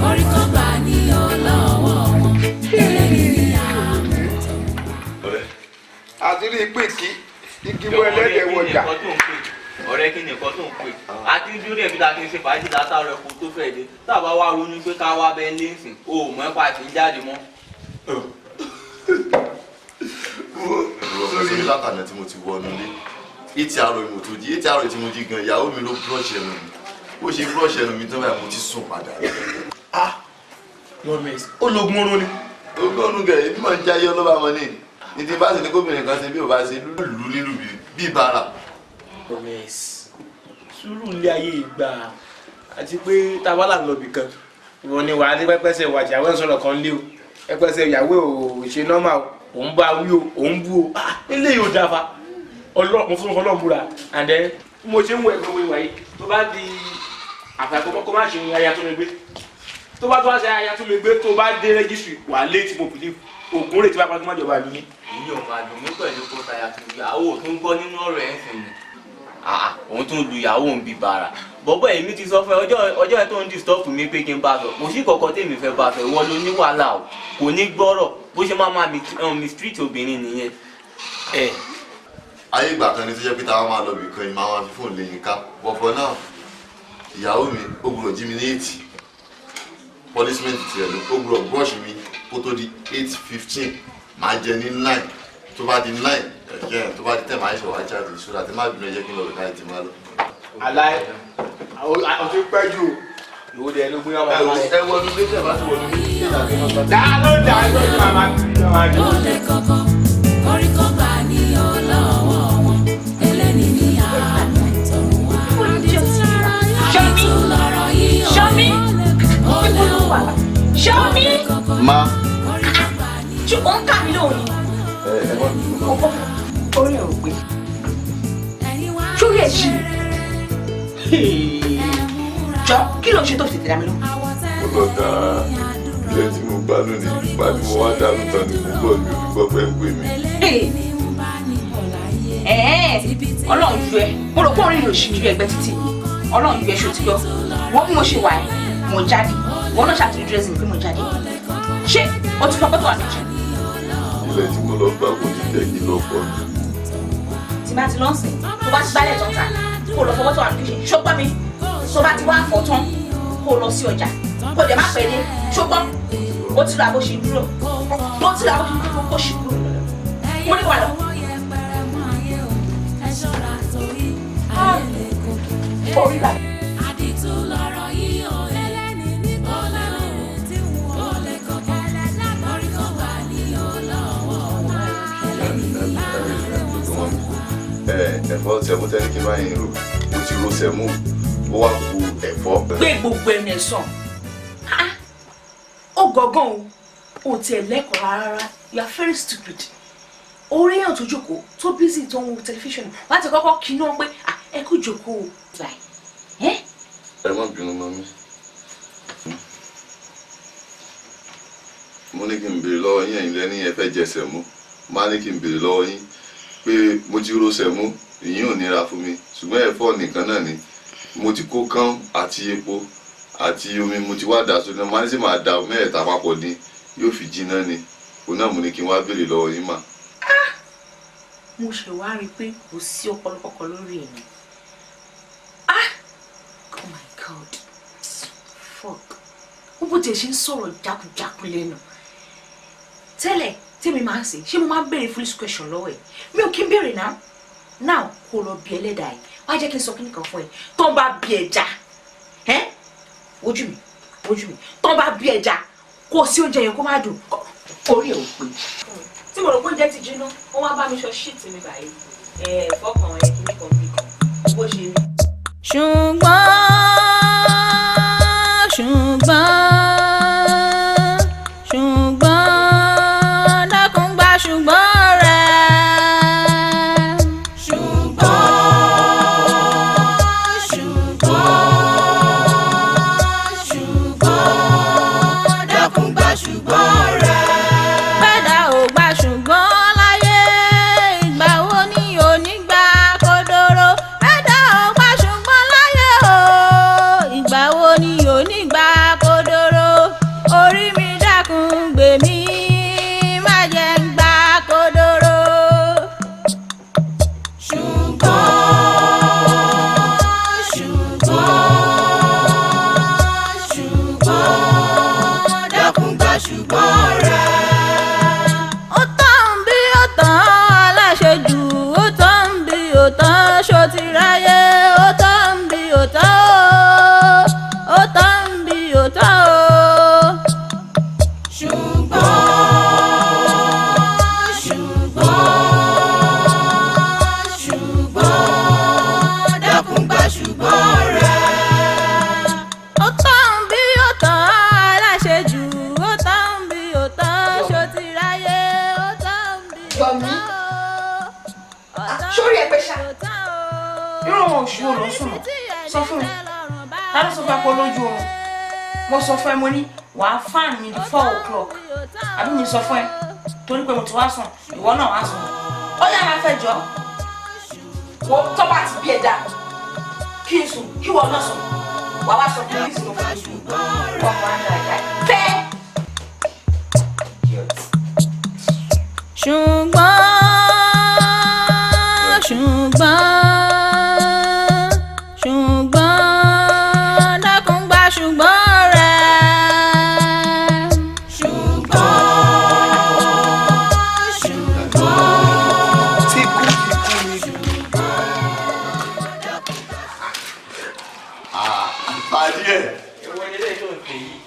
koríko gbà ní ọlọ́wọ́ wọn, eléyìí ni àmì tó. Àti rí i pé kí igi mú ẹlẹ́dẹ̀ wọjà. Ọ̀rẹ́, kí ni nǹkan tó ń pè? Àti dúró ẹ̀bí ta kí n ṣe fàájì látàárọ̀ ẹ̀kọ́ tó fẹ́ dé. Tábà wá ronú pé ká wá bẹ́ẹ̀ lẹ́sìn, o ò mọ̀ ẹ́pà tí ń jáde mọ́. Sórí látàná tí mo ti wọnú ilé, 8 àárọ̀ mo tó jí, 8 àárọ̀ tí mo jí gan, ìyàwó mi ló brush ẹnu mi. Bó ṣe brush ẹnu mi tán báyìí, mo ti sùn padà. Ó lo ogun oorun ni. Ogún oorun gẹ̀, èmi máa ń jáyé ọlọ́ba wọn ní. Ní ti bá sì ní gómìnà kan ṣe bí ò bá ṣe lù nílùú bí bàrà. Sùúrù ilé ayé ìgbà àti pé tá a bá là ń lọ bìkan, ìwọ ni wàá ní pẹ́pẹ́sẹ̀ wàjà àwọn sọ̀rọ̀ kan lé o, pẹ́pẹ́sẹ̀ ìyàwó ò ṣe nọ́mà o, òun bá wí o, òun bú o. Ah, eléyìí ò dáfa. Mo fún Ọlọ́run búra. And then bí mo ṣe ń wọ ẹ̀gbọ́n mi wáyé, tó bá di àfàìkọ́ kó má ṣe aya tó mi gbé, tó bá tó wá ṣe aya tó mi gbé, tó bá dé registry wà létí, mo believe ògùn rè tí wàá pàtó má jọba mi. Ìyẹn ò máa dùn mí pẹ̀lú kó taya tó ìyàwó tó ń gbọ́ nínú ọ̀rọ̀ ẹ̀ ń sìn ni. Ah, òun tún lu ìyàwó òun bíi bàrà. Bọ́bọ́, èmi ti sọ fún ẹ ọjọ́ ọjọ́ ẹ tó ń disturb mi pé kí n bá sọ, kò sí kọ̀ọ̀kan tèmi fẹ́ bá sọ. Ìwọ ló ní wàhálà o, kò ní gbọ́rọ̀, bó ṣe máa máa mistreat obìnrin nìyẹn. Ayé ìgbà kan ní tó jẹ́ pé táwọn máa lọ bì kan, ìmọ̀ àwọn àfi fóònù lẹ́yìn ká. But for now, ìyàwó mi ó gbọ́dọ̀ jí mi ní 8. Punishment tiẹ̀ ló, ó gbọ́dọ̀ brush mi kó tó di 8:15. Máa jẹ ní 9. Tó bá di 9 ẹ̀jẹ̀, tó bá di 10, máa ṣe wá jáde sódà tí má bínú. Ẹ jẹ́ kí n lọ bẹ̀ káyọ̀ tí má lọ. Aláì, àwọn tí pẹ́ jù ìwọ dẹ̀ ló gbé ọmọ Ẹ ẹ wọnú ilé, tẹ̀ bá ti wọnú ilé tàbí ọmọ. Dá ló dá ló dá máa máa dùn. Olè kọ̀kọ̀, koríko gbà ní ọlọ́wọ́ wọn, eléyìí ni àmì tó wá. Àdìtú lọ̀rọ̀ yìí o Ṣọ́mí! ẹ̀, olè o, Ṣọ́mí! Ma. Ṣé o ń kà mí lóhùn ni? Ẹ ẹ má bínú ma. Orí ẹ̀ ò pé. Sórí ẹ̀ ṣì. Jọ, kí ló ń ṣe tó fi tètè dá mi lóhùn? Mo lọ da ilé tí mo gbá lónìí. Ìgbà tí mo wá dànù tán ni mo gbọ́, mi ò ní gbọ́ pé ń pè mí. Ẹ̀ẹ́, Ọlọ́run ju ẹ. Mo rò pé òun rìnrìn òṣì kiri ẹgbẹ́ títì. Ọlọ́run ju ẹ, ṣó ti gbọ́? Wọ́n bí mo ṣe wà ẹ́, mo jáde. Wọ́n náà ṣàtúndì dressing pé mo jáde. Ṣé o ti fọkọ́ tó wà níjẹ́? Ilé tí mo lọ gbà kò ní jẹ́ kí n lọ fọ́ mi. Tí bá ti lọ sìn, tó bá ti gbálẹ̀ tán ta, kó lọ fọwọ́ tó wà ní kíṣìn. Ṣó gbọ́ mi? Tó bá ti wá fọ̀ tán, kó lọ sí ọjà. Kó dẹ̀ má pẹ́ dé. Ṣó gbọ́? Ó ti lọ àbó ṣe dúró. Ó ti lọ àbó ṣe dúró, kó ṣì kúrò lọ́dọ̀. Mo ní kó wà lọ. Orí bàbá. Àdìtú lọ̀rọ̀ yìí o ẹ̀, olè o, olè kọ̀kọ̀, koríko gbà ní ọlọ́wọ́ wọn, eléyìí ni àmì tó wá. Ẹ ẹ̀fọ́ sẹ̀mú tẹ́lẹ̀ kí n bá yín rò, mo ti ro sẹ̀mú, ó wá ku ẹ̀fọ́. Gbé gbogbo ẹnu ẹ̀ sàn. Ah, ó gọ̀gàn o, ò tiẹ̀ lẹ́kọ̀ọ́ rárá. You are very stupid. Orí èèyàn tó jókòó, tó busy, tó ń wo tẹlifíṣàn, láti kọ́kọ́ kí náà pé, "Ah, ẹ kú jókòó o." Ẹ́. Ẹ má bínú mọ́ mi. Mo ní kí n béèrè lọ́wọ́ yín, ẹ̀yin lẹ́ni ẹ fẹ́ jẹ sẹ̀mú. Má ní kí n béèrè lọ́wọ́ yín pé mo ti ro sẹ̀mú, ìyín ò nira fún mi, ṣùgbọ́n ẹ̀fọ́ nìkan náà ni mo ti kó kán àti epo àti omi, mo ti wá dà sórí náà. Má ní sì máa da mẹ́ẹ̀ta papọ̀ ni yóò fi jiná ni. Òun náà mo ní kí n wá béèrè lọ́wọ́ yín mà. Mo ṣe wá rí i pé kò sí ọpọlọ kankan lórí ẹ̀ ni. Ah, oh my God, fuck! Ó bó tiẹ̀ ṣe ń sọ̀rọ̀ jákujáku lẹ́nu tẹ́lẹ̀ tèmi máa ń sè, ṣé mo máa ń béèrè foolish question lọ́wọ́ ẹ̀? Mi ò kí ń béèrè náà. Now, kó lọ bí ẹlẹ́dàá ẹ̀ wá. Jẹ́ kí n sọ kíní kan fún ẹ. Tó ń bá bí ẹja ẹ́, ojú mi, ojú mi, tó ń bá bí ẹja kó sí oúnjẹ yẹn, kó má dùn. Orí ẹ̀ ò pé. Tí mo rò pé oúnjẹ ti jiná, wọ́n wá bá mi sọ shit mi báyìí, ẹ̀ fọkàn ẹ̀ kíní kan bí kan bó ṣe rí. Ṣùgbọ́n dákun gba ṣùgbọ́n rẹ̀. Ṣùgbọ́n ṣó ti ráyé, ó tán bí ó tán o, ó tán bí ó tán o. Ṣùgbọ́n, ṣùgbọ́n, ṣùgbọ́n, dákun gbà ṣùgbọ́n rẹ̀. Ó tán bí ó tán aláṣejù, ó tán bí ó tán ṣó ti ráyé, ó tán bí ó tán o. Sórí ẹ pé ṣá, irú àwọn oṣù wo ló ń sùn mọ́? Sọ fún mi, ta ló sọ fún ẹ pé lójú oorun? Mo sọ fún ẹ, mo ní wàá fáàn mi di 4 o'clock, àbí mi sọ fún ẹ torí pé mo ti wá sùn, ìwọ náà wá sùn, ó yá máa fẹ́ jọ. Wo tó bá ti bí ẹ dá kí n sùn kí ìwọ náà sùn, wàá wá sọ fún mi sùn fún mi ọmọ àgbà àgbà fẹ́. Ṣùgbọ́n, ṣùgbọ́n, ṣùgbọ́n, dákun gbà ṣùgbọ́n rẹ̀. Ṣùgbọ́n, ṣùgbọ́n. Tí kú ti kú ni. Pàdé ẹ̀. Èwo ni eléyìí tó ń tè yìí?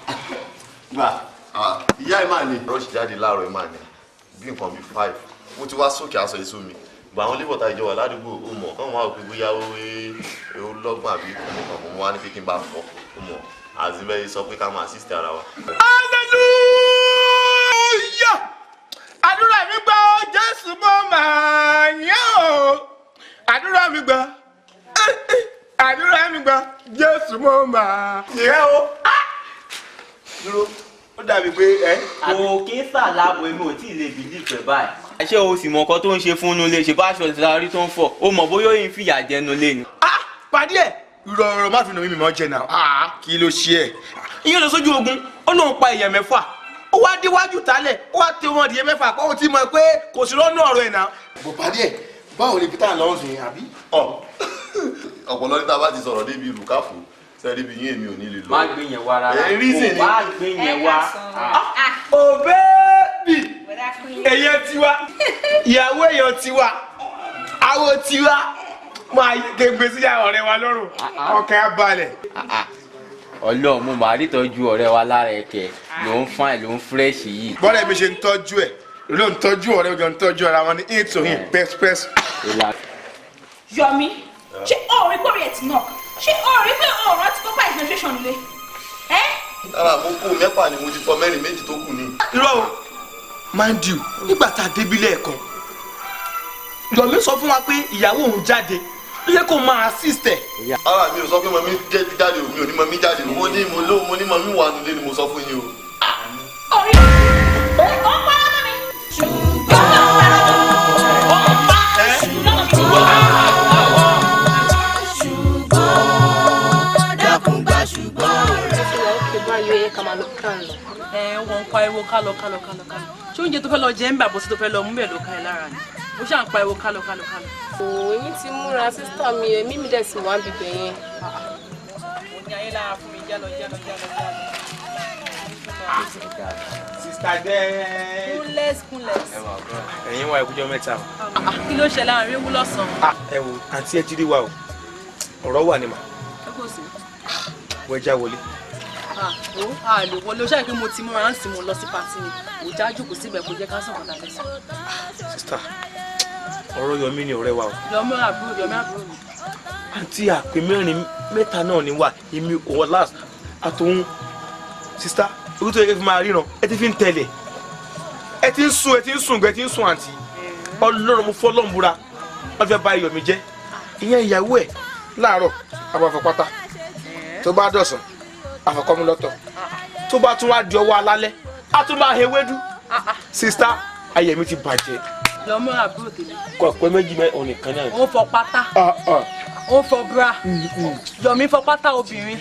Gbà ìyá ẹ̀ máa ní. Rush jáde láàárọ̀ ẹ̀ máa ní bí nǹkan bíi 5. Mo ti wá sókè aṣọ èso mi. Gbà àwọn lébọ̀tà ìjọba ládùúgbò ó mọ̀ káwọn máa pè bóyá ó lọ́gbọ̀n àbí kọ̀ọ̀kan mo wá ní pé kí n bá fọ́ ó mọ̀ àzìbẹ́ sọ pé ká máa assist ara wa. Hallelujah! Àdúrà mi gbà ó, Jésù mo máa yán o. Àdúrà mi gbà, àdúrà mi gbà, Jésù mo máa yán o. Dúró, ó dàbí pé ẹ. Kò kí sàlábò, èmi ò tí ì lè bìlífẹ̀ báyìí. Ṣé o sì mọ nǹkan tó ń ṣe fún un lé ṣe bá aṣọ ìsirari tó ń fọ, o mọ̀ bóyá òyìn fìyà jẹnu lé ni. Pàdé ẹ̀, ìrọ̀rọ̀ má fi nà mí mọ́ jẹ náà. Kí ló ṣe ẹ̀? Ìyẹn lọ sójú ogun, ó lóun pa èèyàn 6. Ó wá déwájú tálẹ̀, ó wá tẹ wọn dìé 6, kó o ti mọ̀ pé kò sí lọ́nà ọ̀rọ̀ ẹ̀ náà. Bò pàdé ẹ̀, báwo ni Peter lọ́rùn sìn àbí? Ọ̀pọ̀lọ́ níta bá ti sọ̀rọ̀ débi rùkáfù sẹ́ẹ̀rí bí yín èmi ò ní lè lọ. Má gbé yẹn wá rárá. Ẹ rí sì ni. Má gbé yẹn wá. Òbẹ́ẹ̀bì, èèyàn tiwa, ìyàwó èèyàn tiwa, awo tiwa, máa gbé sí ọ̀rẹ́ wa lọ́rùn, ọkàn á balẹ̀. Ọlọ́run, mo máa rí tọ́jú ọ̀rẹ́ wa lára ẹ̀kẹ́ ló ń fine, ló ń fresh yìí. Bọ́lá mi ṣe ń tọ́jú ẹ̀ ló ń tọ́jú ọ̀rẹ́ mi, ń tọ́jú ara wọn ní eight to him pẹ́sipẹ́s. Yọ̀mí, ṣé o rí pé orí ẹ̀ ti knock? Ṣé o rí pé o rántí kópa administration lé? Rárá, mo kú 6 ni mo ti fọ 4, 2 tó kù ni. Irọ́ o, mind you, nígbà tá a débi lẹ́ẹ̀kan, Yọ̀mí sọ fún wa pé ìyàwó òun jáde, ó yẹ kó máa assist ẹ̀. Ara mi ò sọ pé mọ̀mí jáde o, mi ò ní mọ̀mí jáde o, mo ní mo ló mo ní mọ̀mí wà nílé ni mo sọ fún yín o. Orí ó pa ọ́ mi. Dákun gbà ṣùgbọ́n rẹ̀. Ẹ wọ́n ń pariwo kálọ kálọ kálọ kálọ. Ṣé oúnjẹ tó fẹ́ lọ jẹ ń bà bó sí tó fẹ́ lọ mú bẹ́ẹ̀ ló ká ẹ lára ni? Mo ṣáà ń pariwo kálọ kálọ kálọ. Òun ti múra sísítà mi, ẹ̀mí mi dẹ̀ sì wá bíbẹ̀ yẹn. Mo ní ayé lára fún mi, jálọ jálọ jálọ jálọ. Sista dẹ́. Kúnlẹ̀ kúnlẹ̀. Ẹ̀yin wa, ẹ̀kújọ́ mẹ́ta o. Kí ló ṣẹlẹ̀ àárín ewu lọ́sàn-án? Ẹ wo, àǹtí, ẹ ti rí wa o, ọ̀rọ̀ wà ní mà. Ẹ kò sí. Wọ́n já wọlé. Ó a lè wọlé o, ṣáà pé mo ti múra ń sìn, mo lọ sí patí ni, kò já jókòó síbẹ̀, kò jẹ́ ká sọ̀rọ̀ tàbí sọ. Sista, ọ̀rọ̀ Yọmí ni ọ̀rẹ́ wa o. Yọmí àbúrò, Yọmí àbúrò mi. Àǹtí, àpè 4 mẹ́ta náà ni wà, èmi ò last àtòun. Sista, orí tó yẹ kí n fi máa ríran ẹ ti fi ń tẹ̀lẹ̀, ẹ ti ń sùn, ẹ ti ń sùn ẹ ti ń sùn. Àǹtí, Ọlọ́run, mo fọ́ lọ́nbúra, wọ́n fẹ́ bà Yọmí jẹ́. Ìyẹn ìyàwó ẹ̀, láàárọ̀ àbàfọ̀ pátá, tó bá dọ̀sán àfọkọ́mú lọ́tọ̀, tó bá tún wá di ọwọ́ alálẹ́ á tún máa hewédú. Sista, ayé mi ti bàjẹ́. Yọmí àbúrò tèmi. Kọ pé méjì mẹ́ òun nìkan náà. Ó fọ pátá, ó fọ bra, Yọmí fọ pátá obìnrin.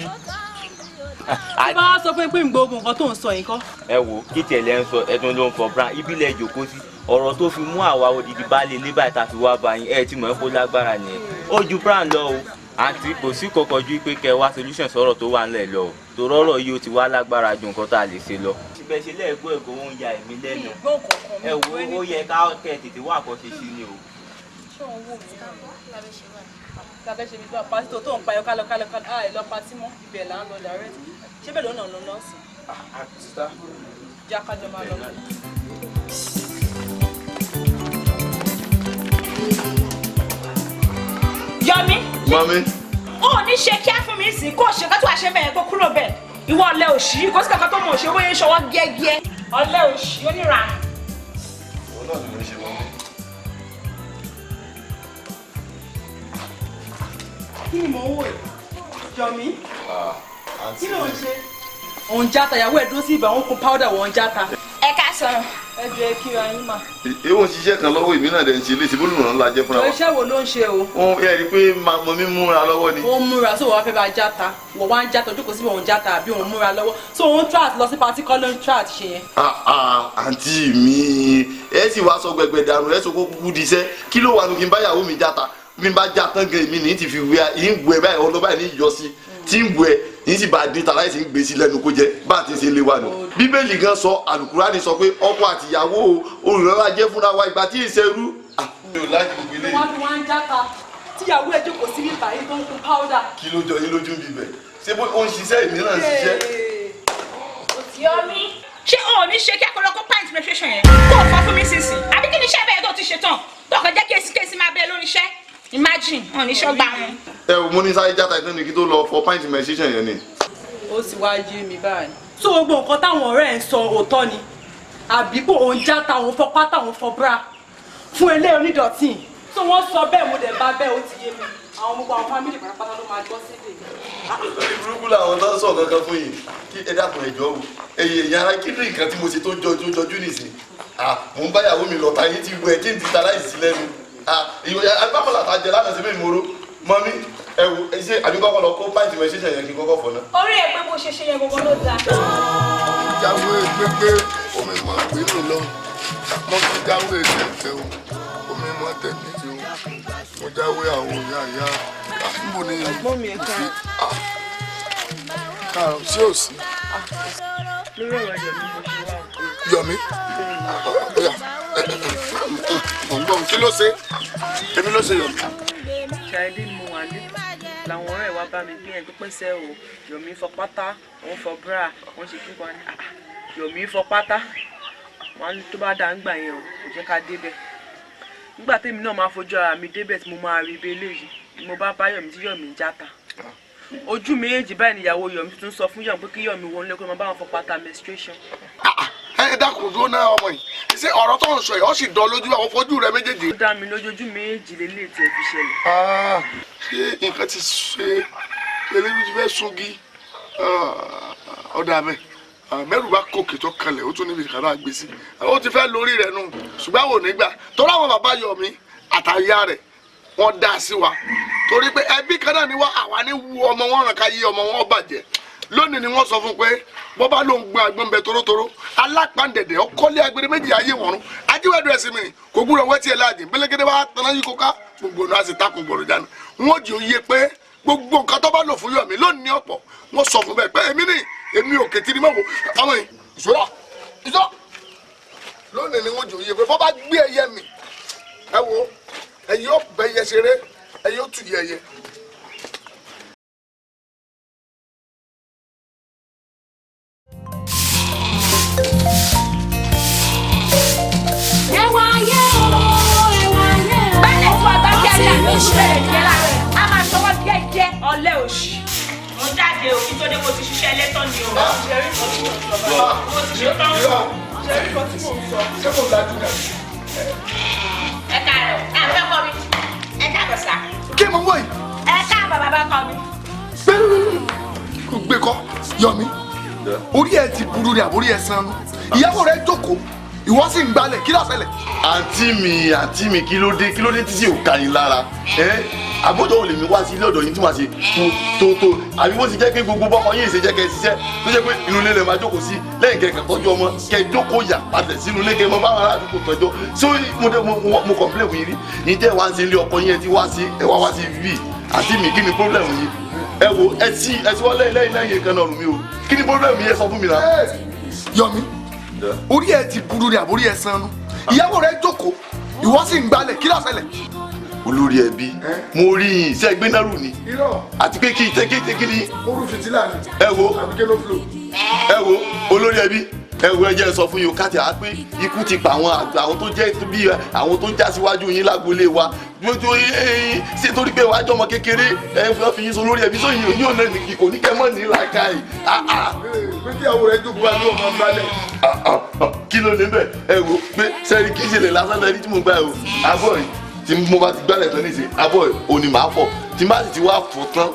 Tí bá wá sọ fún mi pé gbogbo nǹkan tó ń sọ yìí kọ́. Ẹ wo, kí tiẹ̀ lẹ́ ń sọ, ẹ̀dùn ló ń fọ bra ìbílẹ̀ jòkó sí ọ̀rọ̀ tó fi mú àwa odidi baálé ilé báyìí tá a fi wá bá yín, ẹ ti mọ̀ ẹ́ kó lágbára nìyẹn, ó ju bra lọ o. Àǹtí, kò sí kọkọ ju pé kẹ wá solution sọ̀rọ̀ tó wà ńlẹ̀ lọ o, torí ọ̀rọ̀ yìí ó ti wá lágbára ju nǹkan tá a lè ṣe lọ. Síbẹ̀ ṣe lẹ́ẹ̀gbọ́ ẹ̀kọ́ ó ń ya èmi lẹ́nu. Ẹ wo, ó yẹ ká kẹ́ tètè wá àkọ́ṣe sí ni o. Ṣé òun wò mí? Tàbí ṣe mi gbọ́ pásítọ̀ tó ń payọ kálọ kálọ kálọ àì lọ patí mọ́ ibẹ̀ là ń lọ direct. Ṣé bẹ́ẹ̀ lọ́nà lọ nọ́ọ̀sì? Sista. Jẹ́ akájọ máa lọ. Yọmí. Mami. Ó ní ṣe kíá fún mi sí kó ṣe kátó àṣẹ bẹ́ẹ̀ kó kúrò bẹ́ẹ̀. Ìwọ ọ̀lẹ òṣì kó sì kankan tó mọ̀ ṣe owó yẹn ṣọwọ́ gẹ́gẹ́. Ọ̀lẹ òṣì oníranù. Òun náà ni mo ń ṣe mọ́mí. Kí ni mò ń wò yìí? Yọmí. Kí ló ń ṣe? Òun játa, ìyàwó ẹ̀ dúró sí ibà, òun kun powder wọ́n játa. Ẹ ká sọ̀rọ̀. Ẹ jọ ẹ kíra yín mà. Ewo ń ṣiṣẹ́ kan lọ́wọ́ èmi náà dẹ̀ ń ṣe léṣe bólú náà la jẹ́ fúnra wa. Iṣẹ́ wo ló ń ṣe o? Ó yẹ rí i pé mọ mi múra lọ́wọ́ ni. Ó ń múra, so wọ́n fẹ́ bá játa. Wọ́n wá ń játa, ojú kò sí òun játa àbí òun múra lọ́wọ́. So òun trat lọ sí patí kọ́ ló ń trat ṣe yẹn. Àǹtí mi, ẹ sì wá sọ gbẹgbẹ dànù, ẹ sọ kó kúkú di iṣẹ́. Kí ló wà nù kí n bá ìyàwó mi játa? Mi bá já tán gan èmi ní ti fi wé ń wẹ báyìí ọlọ́ báyìí ní ìyọsí tí ń wẹ ní sì bá dín tara ẹ̀sìn gbèsè lẹ́nu kó jẹ bá a ti ṣe lé wa nù. Bíbélì gan sọ Àlùkùránì sọ pé ọkọ àtìyàwó olùrànlá jẹ́ fúnra wa ìgbà tí ìṣerú. Mi ò láti gbogbo ilé. Wọ́n fi wá ń játa tíyàwó ẹ̀ jókòó sí bíbá yìí tó ń kun powder. Kí ló jọ yín lójú bíbẹ̀? Ṣé bó ń ṣiṣẹ́ èmi náà ń ṣiṣẹ́? Yọmí. Ṣé o ò ní ṣe kí akọlọ́kọ́ pint menstruation yẹn kó o fọ́ fún mi sísìn? Àbí kí ni iṣẹ́ bẹ́ẹ̀ tó ti ṣe tán? Tó kàn jẹ́ kí èsì máa bẹ lórí iṣẹ́. Imagine, wọn ní ṣọ́gbà wọn. Ẹ o mo ní sáré játa ìtàn ní kí tó lọ fọ pint menstruation yẹn ni. Ó sì wá yé mi báyìí. So gbogbo nǹkan táwọn ọ̀rẹ́ ẹ̀ ń sọ òótọ́ ni. Àbí kò òun játa òun fọ pátá òun fọ bra fún ilé onídọ̀tí. So wọ́n sọ bẹ́ẹ̀ mo dẹ̀ bá bẹ́ẹ̀ ó ti yé mi. Àwọn gbogbo àwọn fámìlì pátápátá ló máa gbọ́ sílẹ̀. Lórí burúkú làwọn tó ń sọ kankan fún yìí. Kí ẹ dákun ẹjọ́ o. Ẹyẹ ìyá ara kí ní nǹkan tí mo ṣe tó jọjú jọjú nìsín. Mò ń báyàwó mi lọ́ta yín ti wẹ̀ kí n ti ta láìsí lẹ́nu. Agbábọ́lá ta jẹ lánàá síbí ìmúró mọ́mí ẹ wo ẹ ṣe àbí kọ́kọ́ lọ kó pàǹtí mẹ́ ṣẹ̀ṣẹ̀ yẹn kí n kọ́kọ́ fọ̀ náà. Orí ẹ pé bó ṣe ṣe yẹn gbogbo ló dáa. Jáwé pépé omi mọ̀ pé mi lọ mo ti jáwé kẹ̀kẹ́ o omi mọ̀ tẹ̀lé o mo jáwé àwọn ìyá ìyá àfúnbò ní ìfi káàrọ̀ sí òsì. Lórí ọ̀rọ̀ Yọ̀mí mo ṣe wá o. Yọ̀mí ọ̀gbọ́n kí ló ṣe èmi ló ṣe Yọ̀mí. Ṣàìdí ni mo wà ní làwọn ọ̀rẹ́ wa bá mi gbé ẹ̀ pípẹ́ sẹ́ o Yọ̀mí fọ pátá òun fọ bra òun ṣe kíkọ́ ni Yọ̀mí fọ pátá wọn tó bá dá ń gbà yẹn o kò jẹ́ ká débẹ̀ nígbà tèmi náà máa fojú ara mi débẹ̀ tí mo máa rí ibi eléyìí ni mo bá bá Yọ̀mí tí Yọ̀mí ń játa ojú méjèèjì báyìí níyàwó Yọ̀mí tuntun sọ fún Yọ̀mí pé kí Yọ̀mí wọlé kó máa bá wọn fọ pátá menstruation. Ẹ dákun dúró náà ọmọ yìí ṣé ọ̀rọ̀ tó ń sọ yìí ó sì dán lójú àwọn fojú rẹ méjèèjì. Ó dá mi lójoojú méjèèjì lélẹ̀ tí ẹ fi ṣẹlẹ̀. Ṣé nǹkan ti ṣe eléyìí ti fẹ́ sungi ọ̀dà mẹ́ mẹ́rù bá kòkè tó kalẹ̀ ó tún níbi ìkàrà gbé sí ó ti fẹ́ lórí rẹ̀ nù ṣùgbọ́n àwọn ò ní gbà torí àwọn bàbá Yọ̀mí àtàyà rẹ̀ wọ́n dá sí wa torí pé ẹbí kan náà ni wá àwa ní wu ọmọ wọn ràn ká yí ọmọ wọn bàjẹ́ lónìí ni wọ́n sọ fún pé bọ́ bá ló ń gbin agbọ́n bẹ torótoró alápàǹdẹ̀dẹ̀ ọkọ́lé agbèrè méjì ayé wọ̀run ajíwẹ̀dù ẹ̀sìn mi kò gbúdọ̀ wẹ́ tiẹ̀ láàjìn bẹ́lẹ́gẹ́dẹ́ bá taná yí kóká gbogbo náà sì takùn gbòòrò jáde wọ́n jì ó yé pé gbogbo nǹkan tó bá lò fún Yọ̀mí lónìí ọ̀pọ̀ wọ́n sọ fún bẹ́ẹ̀ pé èmi ní èmi ò kẹtìrì mọ́ wò ọmọ yìí ìṣòro ìṣòro lónìí ni wọ́n jì ó yé pé bọ́ bá gbé ẹyẹ mi ẹ wo ẹyẹ ó bẹ yẹ ṣeré ẹyẹ ó tù yẹ ẹyẹ. A máa ṣọwọ́ jẹ́jẹ́ ọ̀lẹ òṣì. Mo jáde o kí tó dé mo ti ṣiṣẹ́ ẹlẹ́tọ́ ni o. Mo ti ṣe tán. Ṣé rí kan tí mò ń sọ? Ṣé kò lajú rẹ̀? Ẹ káàárọ̀, ẹ fẹ́ kọ́ mi. Ẹ káàbọ̀ sá. Kí mo wọ̀ yìí? Ẹ káàbọ̀ bàbá kọ́ mi. Kò gbé kọ́, Yọ̀mí. Orí ẹ ti burú ni àbórí ẹ sanu. Ìyàwó rẹ jókòó, ìwọ sì ń gbalẹ̀, kí ló ṣẹlẹ̀? Àǹtí mi kí ló dé títí ò ka yín lára ẹ àbójọ ò lè mi wá sí ilé ọ̀dọ̀ yín tí wàá ṣe tó tó àbí bó ti jẹ́ pé gbogbo bọ́kọ yín ṣe jẹ́ kẹ́ ẹ ṣiṣẹ́ tó jẹ́ pé inú ilé rẹ̀ máa jókòó sí lẹ́yìn kẹ́kẹ́ tọ́jú ọmọ kẹ́ jókòó yà padà sínú ilé kẹ́ mọ báwọn aládùúgbò tọ́jọ́ ṣé mo complain fún yín rí yín tẹ́ wá sí ilé ọkọ yín ẹ ti wá sí ẹ wá wá sí bí àǹtí mi kí ni problem yín ẹ wo ẹ sí ẹ sí wọ́n lẹ́yìn lẹ́yìn kan náà rù mí o kí ni problem yín ẹ sọ fún mi náà. Yọ̀mí orí ẹ ti burú ni àbórí ẹ sanu ìyàwó rẹ jókòó ìwọ sì ń gbalẹ̀ kí ló ṣẹlẹ̀. Olórí ẹbí, mo rí yín, ṣé ẹgbẹ́ náà rù ni? Àti pé kí tẹ́ kí ni. Mo rú fìtílà ni. Ẹ wo. Àbí kí ló fìlò. Ẹ wo olórí ẹbí, ẹ wo, ẹ jẹ́ sọ fún yín o, káàtì á pé ikú ti pa àwọn àgbà, àwọn tó jẹ́ bí àwọn tó já síwájú yín lágboolé wa. Ṣé torí pé wàá jọmọ kékeré ẹ fẹ́ fi yín sọ lórí ẹbí sóyún yóò náà nìkì kò ní kẹ́ mọ́ ní làákàyè. Pé kí àwọn rẹ̀ jókòó wá ní ọmọ gbalẹ̀. Kí ló dé bẹ́ẹ̀? Ẹ wo pé sẹ́ni kí ṣẹlẹ̀ lásán lẹ́ni tí mo gbá ẹ o, abọ́ yìí tí mo bá ti gbálẹ̀ tán nísìnyí, abọ́ yìí òní màá fọ̀, tí má sì ti wá fọ̀ tán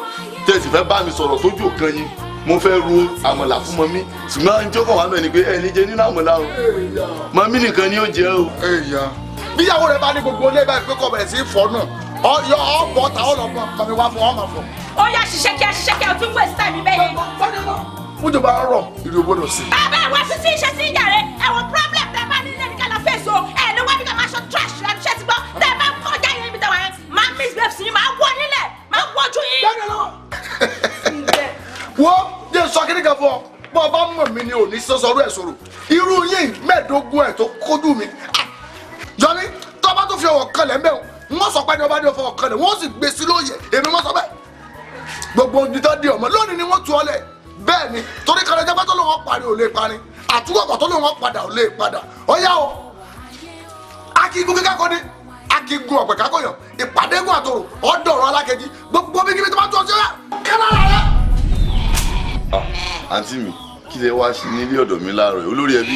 tẹ̀sí fẹ́ bá mi sọ̀rọ̀ sójú òkan yín, mo fẹ́ ro àmàlà fún mọ́mí, ṣùgbọ́n ní tí ó kàn wá mẹ́ ni pé ẹ ní jẹ nínú àmàlà o, mọ́mí nìkan ni ó jẹ o. Bí ìyàwó rẹ bá ní gbogbo ilé báyìí pé kò bẹ̀rẹ̀ sí í fọ́ náà, ọ bọ̀ ta ọ lọ bọ̀ kàmi wá fún ọ máa fọ. Ó yá, ṣiṣẹ́ kíá, ṣiṣẹ́ kíá, o tún waste time bẹ́ẹ̀ yẹn. Mújò bá rọ̀, ìrì ògbódò sí. Bàbá ẹ̀ wá fi sí iṣẹ́ sí ìyá rẹ̀, ẹ̀wọ̀n problem tẹ́ bá nílé ní ká lọ fèsì o, ẹ̀ ní wá bí ká máa ṣọ trash rẹ̀ ṣẹ́ ti gbọ́, tẹ́ bá kọjá yẹn níbi tẹ́wọ̀n yẹn, máa misbehave sí yín, máa wọ nílẹ̀, máa wọ́jú yín. Wo jẹ́ sọ kíní kan fún ọ, bọ́ ọ bá mọ̀ mí ni ò ní sọ́sọ́rú ẹ̀ sọ̀rọ̀, irú yín 15 ẹ̀ tó kójú mi. Jọ̀ní, tó bá tó fi ọwọ́ kanlẹ̀ ń bẹ̀ wọ́n sọ pé ní ọba ní ọfọwọ́ kanlẹ̀ wọ́n sì gbé sí lóye, èmi wọ́n sọ bẹ́ẹ̀. Gbogbo ibi tó di ọmọ lónìí ni wọ́n tu ọ lẹ̀, bẹ́ẹ̀ ni torí kan lọ́jọ́ pé tó lóun parí ò lè parí, àtúwọ̀kọ̀ tó lóun padà ò lè padà. Ó yá o, akígun kíkà kọ́ ni akígun ọ̀pẹ̀ kákọ̀yàn, ìpàdégún àtòrò ọ̀dọ̀rọ̀ alákejì, gbogbo bí kíbi tó bá tó ọ sí ọ̀yà kálá rẹ̀. Àǹtí mi, kí lẹ wá sí nílé ọ̀dọ̀ mi láàárọ̀ yìí, olórí ẹbí?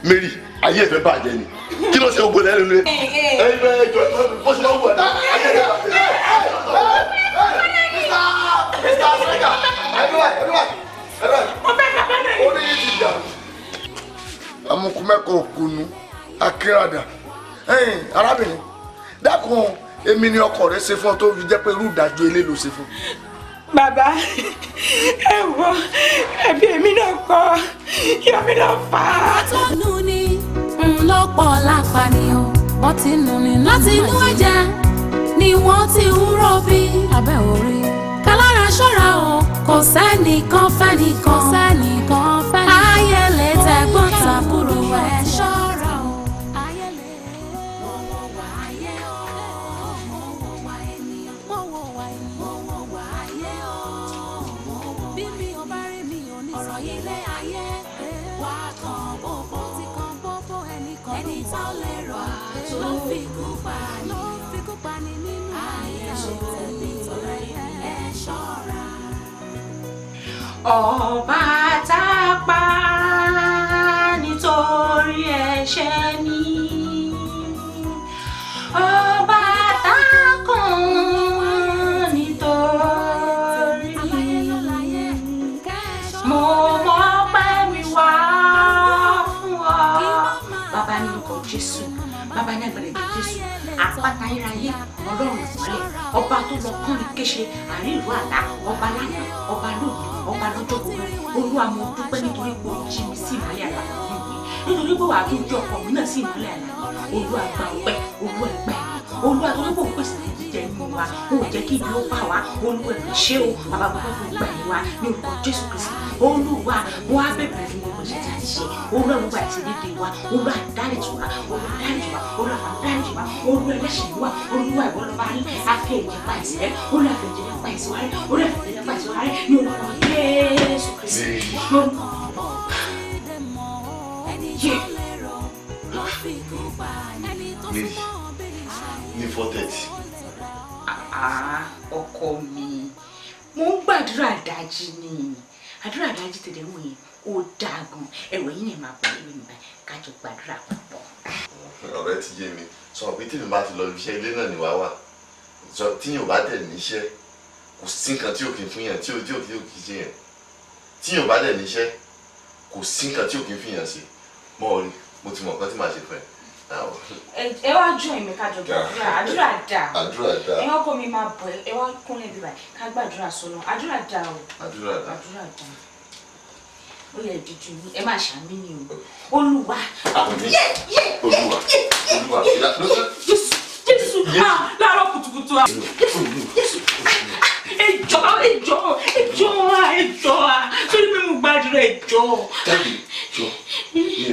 Mary, ayé ẹ̀fẹ̀ bàjẹ́ ni, kí ló ṣe gbogbo lẹ́nu rẹ̀? Ẹ ẹ jọ bó ṣe máa ń wọ̀ ẹ́ ayé ẹ̀fẹ̀ bàjẹ́. Mr. Africa, ẹ̀dúrà, orí yìí ti dà. Amukumẹ́kọ̀ òkunu, akérádà, ẹ̀yìn arábìnrin, dákun, èmi ni ọkọ rẹ ṣe fún ọ tó fi jẹ́ pé irú ìdájọ́ ilé ló ṣe fún. Bàbá, ẹ wo, ẹbí èmi náà kọ́, ìyá mi náà fà á. Tọ́nu ni ńlọ́pọ̀ lápànìyàn, wọ́n ti nù ní láti inú ẹ̀jẹ̀ ni wọ́n ti ń rọbí abẹ́ orí. Kálára ṣọ́ra o, kò sẹ́nìkan fẹ́nìkan, sẹ́nìkan fẹ́nìkan. Ayé lè tẹ̀gbọ́n tàbúrò ẹ̀ ṣọ́ra o. Ayé lè mọ̀ wọ́n wá ayé o, mọ̀ wọ́n wá ènìyàn, mọ̀ wọ́n wá ènìyàn, mọ̀ wọ́n wá ayé o. Bí mi ò bá rí mi ò ní ọ̀rọ̀ yìí lé ayé wá kan bóbó ti kan bóbó ẹnìkan ẹni tó lè rọ̀ ló fi kú pa ni, ló fi kú pa ni nínú ayé ṣe tẹ̀lé tọ̀rẹ́ ẹ ṣọ́ra. Ọba tá a pa nítorí ẹ̀ṣẹ̀ mi, ọba tá a kàn nítorí mi, mo mọ̀ pé mi wá fún ọ. Bàbá ní orúkọ Jésù, bàbá ní agbára ẹ̀jẹ̀ Jésù, àpáta ayérayé, Ọlọ́run ìmọ́lẹ̀, ọba tó lọ kánrin kéṣe, àárín ìlú àlá, ọba lánàá, ọba lónìí, ọba lọ́jọ́ gbogbo. Olúwa, mo dúpẹ́ nítorí pé o jí mi sí ìmọ́lẹ̀ àlàyé mi, nítorí pé wàá tún jí ọkọ mi náà sí ìmọ́lẹ̀ àlàyé. Olúwa gba ọpẹ́, Olúwa gba ẹ̀yìn, Olúwa torí pé o pèsè jíjẹ inú wa, o ò jẹ́ kí ibi ó bá wa. Olúwa ẹ̀ ṣé o, bàbá gbogbo fún gbà yín wa ní orúkọ Jésù Kristi. Olúwa, mo wá bẹ̀rẹ̀ fún gbogbo iṣẹ́ tí a ti ṣe. Olúwa, gbogbo àìṣedéédéé wa, Olúwa dáríjì wa, Olúwa dáríjì wa, Olúwa dáríjì wa, Olúwa ẹlẹ́ṣẹ̀ wa, Olúwa ìwọ lọ́ba rí, a fi ẹ̀jẹ̀ pa ẹ̀ṣẹ̀ rẹ́, Olúwa fi ẹ̀jẹ̀ pa ẹ̀ṣẹ̀ wa rẹ́, Olúwa fi ẹ̀jẹ̀ pa ẹ̀ṣẹ̀ wa rẹ́ ní orúkọ Jésù Kristi. Mary, ní 4:30. Ọkọ mi, mo ń gbàdúrà dájí ni, àdúrà dájí tẹ̀lé wọ̀n yẹn ó dáa gan. Ẹ̀wẹ̀ yín ni màá bọ̀ lórí mi báyìí, kájọ gbàdúrà papọ̀. Ọ̀rẹ́ ti yé mi, sọ pé tèmi bá ti lọ iṣẹ́ ilé náà ni wàá wà, sọ tíyàn bá dẹ̀ níṣẹ́ kò sí nǹkan tí ò kí ń fún yàn, tí ò kí ń ṣe yàn, tíyàn bá dẹ̀ níṣẹ́ kò sí nǹkan tí ò kí ń fún yàn ṣe. Mọ́ ọ rí, mo ti mọ̀ nǹkan tí màá ṣe fún ẹ. Ẹ wá jọ èmi kájọ gbàdúrà, àdúrà dáa. Àdúrà dáa. Ẹ ọkọ mi máa bọ̀, ẹ wá kúnlẹ̀ bíbá ká gbàdúrà sọ́nà, àdúrà dáa o. Àdúrà dáa. Àdúrà dáa. Ó yẹ ìdíjú mi, ẹ máa ṣàmì ni o. Olúwa. Olúwa. Olúwa. Jésù, Jésù, láàárọ̀ kùtùkùtù. Jésù, Jésù, ẹ jọ̀ọ́, ẹ jọ̀ọ́, ẹ jọ̀ọ́, ẹ jọ̀ọ́, sórí pé mo gbàdúrà, ẹ jọ̀ọ́. Dábì jọ,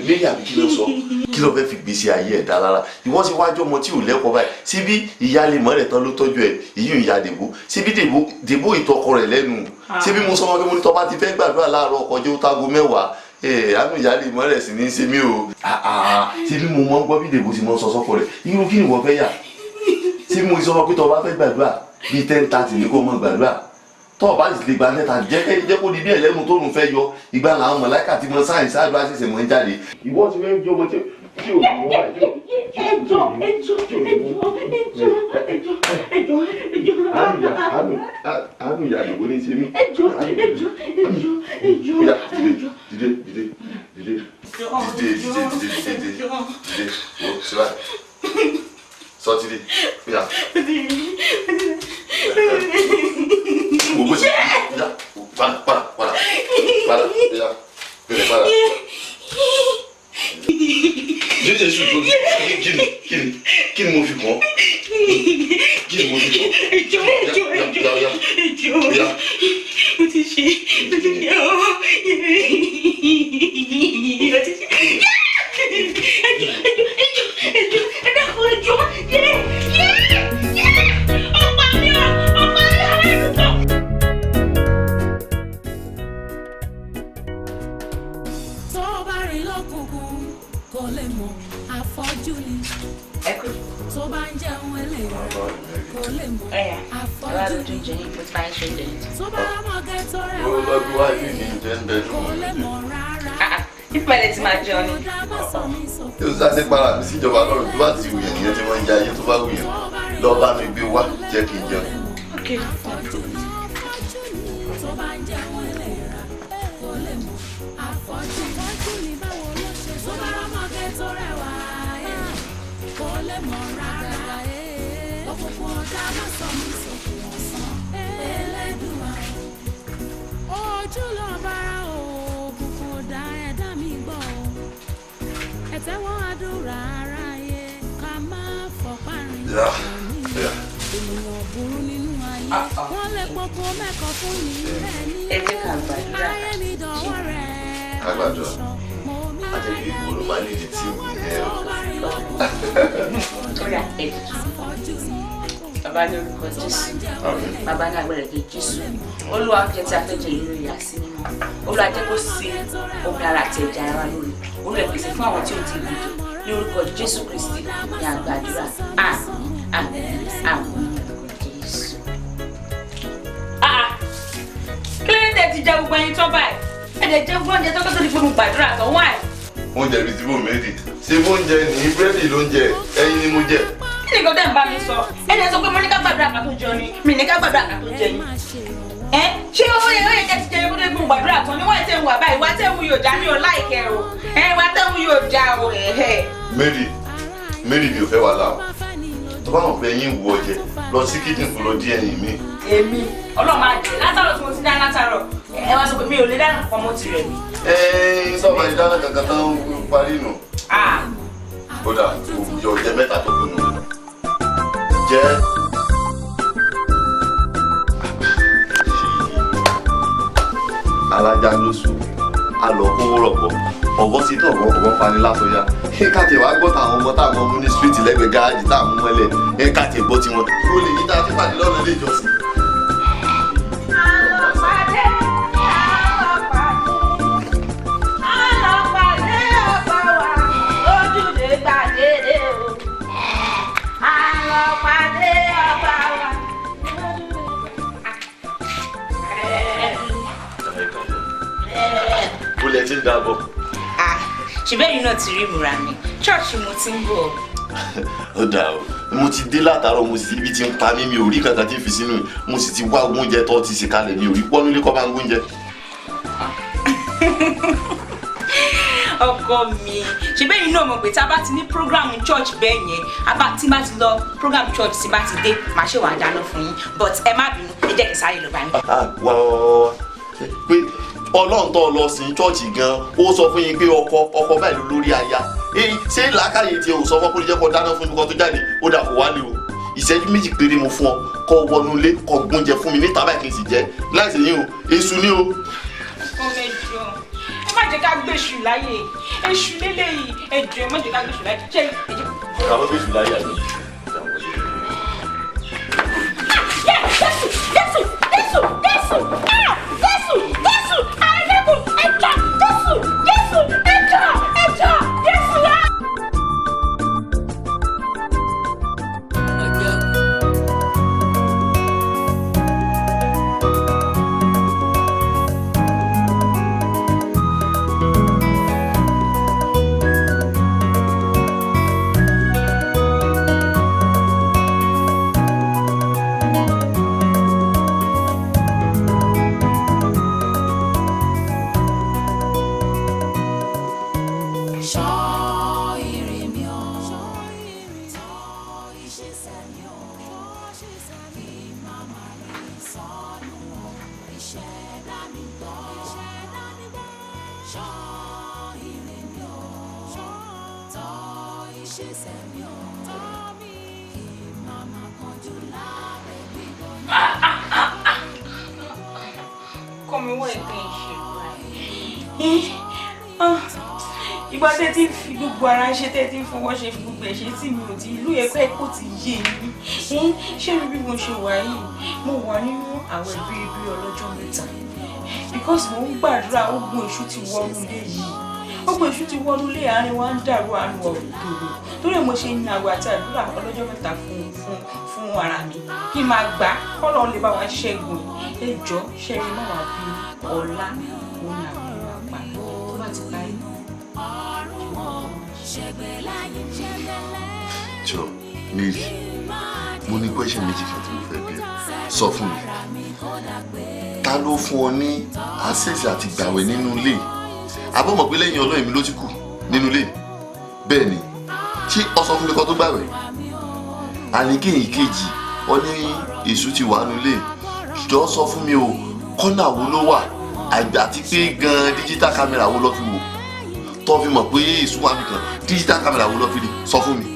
Mary àbí kí ló sọ? Kí ló fẹ́ fi gbèsè ayé ẹ̀ dá lára? Ìwọ sì wájú ọmọ tí ò lẹ́kọ̀ọ́ báyìí. Síbí ìyá lè mọ́ rẹ̀ tán ló tọ́jú ẹ̀, ìyún ìyá Dèbó. Síbí Dèbó ìtọkọ rẹ̀ lẹ́nu. Síbí mo sọ wọn pé mo ní tọ́ bá ti fẹ́ gbàdúrà láàárọ̀ ọkọ̀ jẹ́ ó tágo 10. Àánú ìyá lè mọ́ rẹ̀ sì ní í ṣe mí o. Síbí mo mọ́ ń gbọ́ bí Dèbó sì mọ́ sọ sọ́kọ rẹ̀. Irú kí ni ìwọ fẹ́ yà? Síbí mo sọ wọn pé tọ́ bá fẹ́ gbàdúrà bíi 10:30 ní kó mọ́ gbàdúrà. Tọ́ bá sì lè gba lẹ́tà jẹ́ kó di bí ẹlẹ́mu tó ń fẹ́ yọ ìgbà làwọn mọ̀láìkà tí mo sáyẹ̀nsì àdúrà ṣẹ̀ṣẹ̀ mọ̀ ń jáde. Ìwọ ti fẹ́ jọ ọmọ tí ò ní wọ́n báyìí. Ẹjọ́ ẹjọ́ ẹjọ́ ẹjọ́ ẹjọ́ ẹjọ́ ẹjọ́. Àánú ìyá àdìgbò ní í ṣe mí. Ẹjọ́ ẹjọ́ ẹjọ́ ẹjọ́. Oya dìde dìde dìde dìde dìde dìde dìde dìde dìde o ṣe báyìí. Sọ ti di oya. Gbogbo ṣe ya padà padà padà padà ya bẹ̀rẹ̀ padà. Jésù tó kí ni mo fi kàn? Kí ni mo fi kàn? Ẹjọ́ ẹjọ́ ẹjọ́ ẹjọ́ mo ti ṣe mo ti ṣe ọ́ mo ti ṣe ẹjọ́ ẹjọ́ ẹjọ́ ẹjọ́ ẹdẹ́kun ẹjọ́ yé yé yé ọ̀pá mi ọ̀ ọ̀pá mi ọ̀ ẹ̀dùnkọ̀. Tó bá rìn lọ́kùnkùn kò lè mọ̀ àfọ́jú ni. Tó bá ń jẹun ẹlẹ́yà kò lè mọ̀ àfọ́jú ni. Tó bá mọ̀gẹ́ tó rẹwà kò lè mọ̀ rárá. Ìpẹ̀lẹ̀ tí máa jẹun ni. Yóò sáré para mi síjọba lọ́rùn tó bá ti wùyàn nìyẹn tí wọ́n ń jẹ ayé tó bá wùyàn lọ bá mi gbé wá jẹ́ kí n jẹun. Tó bá ń jẹun ẹlẹ́yà kò lè mọ̀ àfọ́jú ni. Báwo ló ṣe tó bá mọ̀gẹ́ tó rẹwà kò lè mọ̀ rárá. Òkùnkùn ọ̀dà má sọ mí sókun ọ̀sán Ẹlẹ́dùà. Ojú lọ bára òkùnkùn ọ̀dà ẹ̀dá mi gbọ́ o. Ẹ̀tẹ́wọ́ àdúrà aráyé ká má fọpá rìn ènìyàn burú nínú ayé. Wọ́n lè pọpọ mẹ́kọ̀ọ́ fún mi bẹ́ẹ̀ ni ayé mi dọ̀wọ́ rẹ̀. Ká gbàdúrà. Àti ìwọ ló máa ní ìdí tí mi ẹ o. Oya ẹ̀dùn. Bàbá ní orúkọ Jésù. Bàbá ní agbára ẹ̀jẹ̀ Jésù. Olúwa oúnjẹ tí a fẹ́ jẹ yìí ló yà sí mímọ́. Olúwa jẹ́ kó ṣe omi ara àti ẹ̀jẹ̀ ara wa lóore. Olúwa pèsè fún àwọn tí ó ti gbìdì. Ní orúkọ Jésù Kristi ní àgbàdúrà. Àmín àmín àmín ní orúkọ Jésù. Kí ló dé tẹ́ ti jẹ gbogbo ẹyin tán báyìí? Ẹ̀dẹ̀ jẹ́ gbogbo oúnjẹ tó kọ́ tó di pé mo gbàdúrà tán wáì. Oúnjẹ bíi ti bò méjì. Ṣé oúnjẹ ní búrẹ́dì ló ń jẹ? Ẹyin ni mo jẹ. Kí ni nǹkan tẹ́ ń bá mi sọ? Ẹ̀dẹ̀ sọ pé mo ní ká gbàdúrà ká tó jẹun ni. Mi ní ká gbàdúrà ká tó jẹ ni. Ẹ ṣé ó yẹ ó yẹ kẹ́ ti jẹ ikú tó gbọ́n gbàdúrà tán ni wọ́n ti ń wà báyìí. Wà tẹ́ ń wù yóò já mi ò láìkẹ́ o. Ẹ wà tẹ́ ń wù yóò já o. Mary Mary mi ò fẹ́ wàhálà o. Tó bá wọn fẹ́ yín wù ọ jẹ lọ sí kíchìn kó lọ dín ẹyin mi. Èmi Ọlọ́run máa jẹ látàrọ̀ tí mo ti dá látàrọ̀. Ẹ wá sọ pé mi ò lè dáná pọ̀ mọ́ tirẹ̀ mi. Ẹ sọ́ọ̀bà ti dáná kankan tán parí nù. Ó dà yọ jẹ mẹ́ta tó kù nù. Jẹ́. Alájà ló sùn, a lọ kówó rọ̀pọ̀, ọ̀bọ sí tó ọ̀bọ ọ̀bọ fani lásọyà. Ẹ ká tiẹ̀ wá gbọ́ táwọn ọmọ táwọn ọmọ ní street lẹ́gbẹ̀ẹ́ gáàjì táwọn mú mọ́lẹ̀, ẹ ká tiẹ̀ gbọ́ tiwọn. Ó lè yí tá a ti pàdé lọ́nà ilé ìjọsìn. Ti ń dàbọ̀. Ṣùgbọ́n ẹ̀yin náà ti rí ìmúra mi, ṣọ́ọ̀ṣì mo ti ń bọ̀. Ó dáa o, mo ti dé látàárọ̀ mo sì ti ibi tí ń pa mí mi ò rí kankan tí ń fi sínú mo sì ti wá oúnjẹ tó ti ṣe kalẹ̀ mi ò rí pọ́nú ilé kọ́ bá ń gbóúnjẹ. Ọkọ mi, ṣùgbọ́n ẹ̀yin náà mọ̀ pé tá a bá ti ní program church bẹ́ẹ̀ yẹn, tí bá ti lọ program church tí bá ti dé, màá ṣe wàá dáná fún yín, but ẹ má bínú, ẹ jẹ́ kí n sáré lọ bá yín. Wá wá wá pé Ọlọ́run tó lọ sí chọ́ọ̀chì gan ó sọ fún yín pé ọkọ ọkọ báyìí ló lórí aya ṣé làákàyè tí o sọ fún kó jẹ́ kó dáná fún mi kó tó jáde ó dà kó wálé o ìṣẹ́jú méjì péré mo fún ọ kó wọnú ilé kó gbóúnjẹ fún mi níta báyìí kí n sì jẹ láìsí yín o èṣù ni o. Ọmọ ẹjọ ẹ má jẹ́ ká gbèsù láyè. Èṣù lélẹ́yìí, ẹ jọ̀ọ́ ẹ má jẹ́ ká gbèsù láyè. Ṣé ẹ jẹ́. Ká má gbèsù láyè àná. Jésù, Jésù, Jésù, Jésù, ah, Jésù, Jésù, àrẹ́dẹ́kùn, ẹja, Jésù, Jésù, ẹja, ẹja, Jésù, ah. Ṣọ́ ìrìn mi o, tọ́ ìṣesẹ̀ mi o, kí má má rìn sọnù o, ìṣẹ̀dá mi gbọ́. Ṣọ́ ìrìn mi o, tọ́ ìṣesẹ̀ mi o, kí má má kánjú lábẹ́ gbígbóná. Kọ́ mi wọ́n ẹ̀gbẹ́ ìṣèlú rẹ̀. Ìgbà tẹ́ ti fi gbogbo ara ṣe, tẹ́ ti fọwọ́ ṣe, fi gbogbo ẹ̀ ṣe tí mi ò ti ìlú ẹ̀kọ́ ẹ̀kọ́ ti yé yín. Ṣé rí bí mo ṣe wà yìí? Mo wà nínú àwẹ̀ bíríbírí ọlọ́jọ́ mẹ́ta. Because mo ń gbàdúrà, ogun èṣù ti wọnú ilé yìí. Ogun èṣù ti wọnú ilé, àárín wa ń dàrú, àárín wa ò tòrò. Torí ẹ̀ mo ṣe yan àwẹ̀ àti àdúrà ọlọ́jọ́ mẹ́ta fún ara mi. Kí n máa gbà kọ́lọ́ lè bá wa ṣẹ́gun. Ẹ jọ̀ọ́ ṣe rí má wàá bí ọ̀la òun ni àwẹ̀ wa pa. Tó bá ti parí. Jọ, Mary, mo ní question méjì kan tí mo fẹ́ bi ẹ́. Sọ fún mi, ta ló fún ọ ní access àti gbàwẹ̀ nínú ilé? Àbọ̀ mọ̀ pé lẹ́yìn Ọlọ́run mi ló ti kù nínú ilé. Bẹ́ẹ̀ ni, ṣé o sọ fún mi kó tó gbàwẹ̀? Àní kéyìn kejì, ọ ní èṣù ti wà nínú ilé. Jọ sọ fún mi o, kọ́nà wo ló wà? Àti pé gan-an digital camera wo ló fi wò? Tó fi mọ̀ pé èṣù wà nìkan, digital camera wo ló fi rí? Sọ fún mi.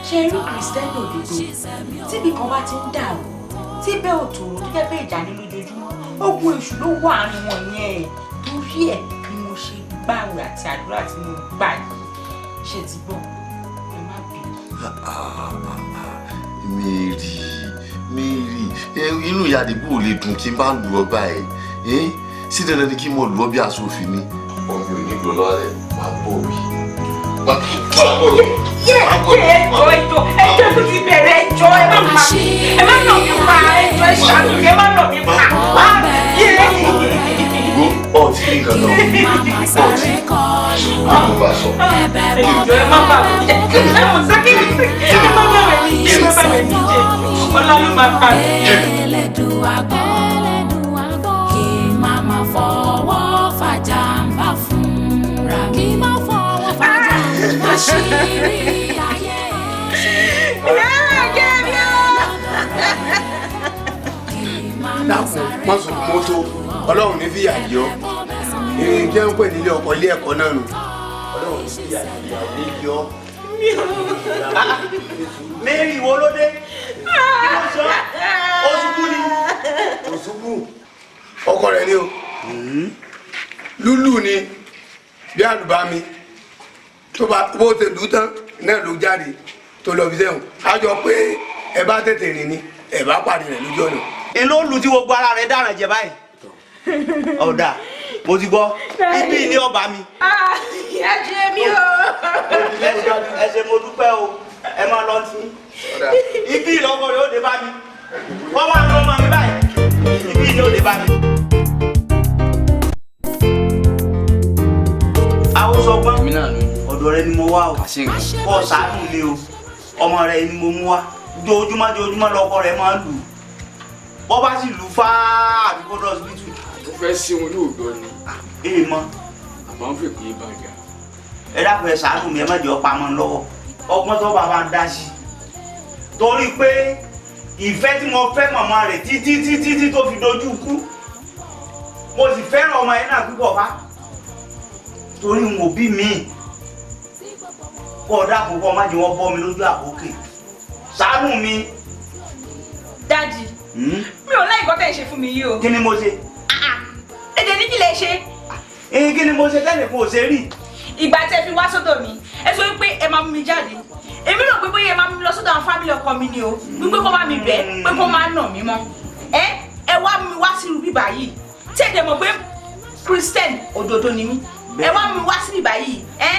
Ṣe irú Kristẹni òdodo tíbi kan bá ti ń dàrú, tí bẹ́ẹ̀ ò tòrò, tó jẹ́ pé ìjà ní lójoojúmọ́, ogun èṣù ló wà àárín wọn yẹn. Torí ẹ̀ ni mo ṣe gbààwẹ̀ àti àdúrà tí mo gbà yìí. Ṣe ti gbọ́, ẹ má bínú. Mary, Mary, inú ìyá àdìgbò ò lè dùn kí n bá lù ọ báyìí. Sí dandan ni kí n mọ lù ọ bí aṣọ òfin ni. Ọmọ mi ò ní lọ lọ́wọ́ rẹ̀, máa bọ̀ wí. Ẹjọ́, ẹjọ́, ẹjọ́ tó ti bẹ̀rẹ̀, ẹjọ́ ẹ má pa mí, ẹ má nà mí pa, ẹjọ́ ẹ ṣàánú mi, ẹ má nà mí pa. Gbó ọtí ní nǹkan náà, ọtí ní mo bá sọ. Ẹjọ́ ẹ má bà mí jẹ́, ẹ mọ̀ sákì, ẹ má bà mí jẹ́, ẹ má bà mí jẹ́, ọlá ló máa pa mí. Ẹlẹ́dùn àgbọ̀, kí má má fọwọ́ fàjàmbá fúnra mi. Kí má fọwọ́ fàjàmbá àṣírí ayé. Dákun, má sùn mọ́tò, Ọlọ́run ní fìyà jẹ ọ́. Ìrìn jẹ́ ń pè nílé ọkọ̀ ilé ẹ̀kọ́ náà nù. Ọlọ́run ní fìyà jẹ ọ́. Mary, wo ló dé? Kí ló sọ? Ó ṣubú ni. Kò ṣubú. Ọkọ rẹ̀ ni o. Lúlù ni bí àlùbami. Tó bá bó ṣe lù ú tán náà ló jáde tó lọ fi sẹ́wọ̀n. A jọ pé ẹ bá tètè rìn ni ẹ bá pàdé rẹ̀ lójú ọ̀nà. N ló lu tí gbogbo ara rẹ̀ dáràn jẹ báyìí. Ọ̀dà, mo ti gbọ́, ibi ni ọba mi. Ẹ ṣe mí o. Ẹ ṣé mo dúpẹ́ o, ẹ máa lọ sí. Ibi ìlọ́kọ rẹ̀ ó dé bá mi. Wọ́n wá lọ́ mọ́ mi báyìí. Ibi ni ó dé bá mi. Àwọn sọgbọ́n, ọ̀dọ̀ rẹ ni mo wá o. Kọ́ ṣàánú mi o, ọmọ rẹ ni mo mú wá. Jojúmọ́ jojúmọ́ lọkọ rẹ máa ń lù. Bọ́ bá sì lù fáá àbí kó lọ síbítù. Mo fẹ́ sí wọn lóògbọ́ ni. Èè mọ. Àmọ́ ń fèkú yín bàjá. Ẹ dákun, ẹ ṣàánú mi, ẹ má jẹ́ ọ̀pá mọ́ lọ́wọ́. Ọgbọ́n tó bàbá ń dá sí. Torí pé ìfẹ́ tí mo fẹ́ màmá rẹ̀ títí títí tí tó fi dojú kú. Mo sì fẹ́ràn ọmọ yẹn náà púpọ̀ fá. Torí n ò bí mi. Kọ́ ọ dákun, kọ́ ọ má jẹ́ wọ́n bọ́ mi lójú àkókè. Ṣàánú mi. Daddy, mi ò láì nǹkan tẹ́ ẹ ṣe fún mi yìí o. Kí ni mo ṣe? Ní kí lè ṣe. Kí ni mo ṣe tẹ́lẹ̀ fún òṣèré rí? Ìgbà tẹ́ fi wá sọ́dọ̀ mi, ẹ sọ wípé ẹ máa mú mi jáde. Èmi rò pé bóyá ẹ máa mú mi lọ sọ́dọ̀ àwọn fámìlì ọkọ mi ni o, wípé kó bá mi bẹ̀ pé kó máa nà mí mọ́. Ẹ wá mú mi wá sí irú bíbá yìí. Tí ẹ dẹ̀ mọ̀ pé Christian òdodo ni mí. Ẹ wá mú mi wá sí bíbá yìí. Ẹ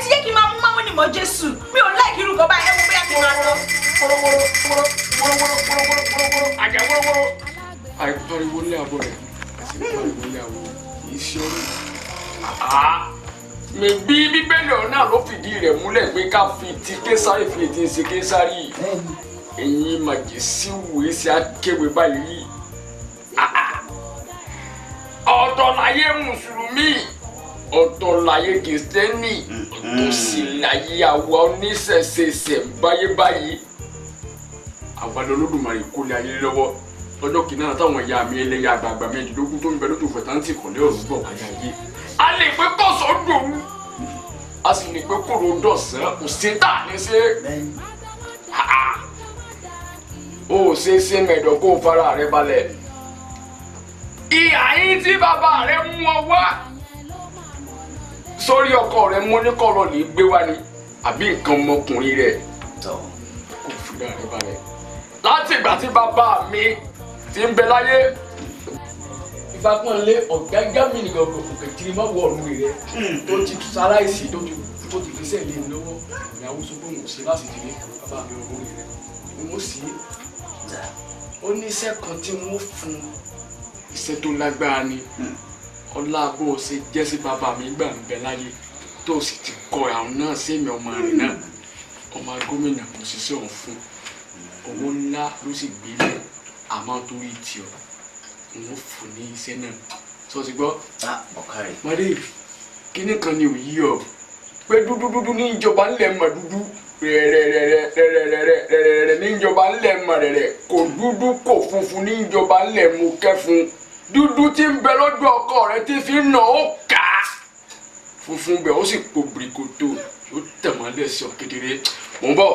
ti yẹ kí n máa mú mámú ni mọ́ Jésù. Mi ò láìkí irú kan báyìí, ẹ wo bóyá kí n máa lọ. Àìpariwo ní abọ́ rẹ̀ àti pariwo ní àwọ̀ kì í ṣe orí. Mi bí Bíbélì ọ̀nà ló fìdí rẹ̀ múlẹ̀ pé ká fi ti Késárì fi ètí ṣe Késárì. Ẹ̀yin màjèsí wòye sí akéwé báyìí. Ọ̀tọ̀ láyé Mùsùlùmí, ọ̀tọ̀ láyé Kìrìsìtẹ́nì, ọ̀tọ̀ sì láyé àwa oníṣẹ̀ṣẹ̀ṣẹ̀ báyé báyìí. Àwa lọ́lọ́dúnmarè kó lé ayé lọ́wọ́ lọ́jọ́ kìíní náà táwọn ìyá mi ẹlẹ́yà àgbààgbà mẹ́ẹ̀ẹ́dógún tó ń bẹ lójú fẹ̀táǹtì kọ̀lẹ́ ọ̀run bọ̀ wáyé ayé. A lè pé kọ̀sán dòru, a sì lè pé kòrò dọ̀sán, kò sí tà ní ṣe. O ò ṣe é ṣe mẹ̀dọ̀ kó o fara rẹ balẹ̀. Ìhà yín tí bàbá rẹ mú ọ wá sórí ọkọ rẹ mú ní kọ̀rọ̀ lè gbé wá ni àbí nǹkan ọmọkùnrin rẹ kò fira rẹ balẹ̀. Láti ìgbà tí bàbá mi ti ń bẹ láyé. Ìfapọ̀nlé ọ̀gágá mi nìkan kò kiri má wọ ọ̀run rẹ̀ tó ti sáláìsì tó ti fi sẹ́ẹ̀lì lọ́wọ́ ìyàwó sọ pé òun ò ṣe láti dìde bàbá mi ọ̀run rẹ̀ òun ó sì í. Ó ní iṣẹ́ kan tí wọ́n fún iṣẹ́ tó lágbára ni ọlá bó o ṣe jẹ́ sí bàbá mi gbà ń bẹ láyé tó sì ti kọ àwọn náà sẹ́mi ọmọ rẹ̀ náà ọmọ gómìnà kò ṣiṣẹ́ òun fún owó ńlá ló sì gbé lẹ̀ àmọ́ torí tí ọ n ó fún ní iṣẹ́ náà sọ ti gbọ́. Ọ̀kàrẹ̀. Mọ̀dé kíní kan ni òyì ọ pé dúdú dúdú ní ìjọba ńlẹ̀ mọ̀ dúdú rẹ̀rẹ̀rẹ̀rẹ̀rẹ̀rẹ̀rẹ̀ ní ìjọba ńlẹ̀ mọ̀ rẹ̀rẹ̀ kò dúdú kò funfun ní ìjọba ńlẹ̀ mú kẹfun dúdú tí ń bẹ lọ́dọ̀ ọkọ rẹ tí fi ń nà ó kà á funfun bẹ̀ ó sì po bìrìkòtò yóò tẹ̀ mọ́lẹ̀ sí ọ kedere mò ń bọ̀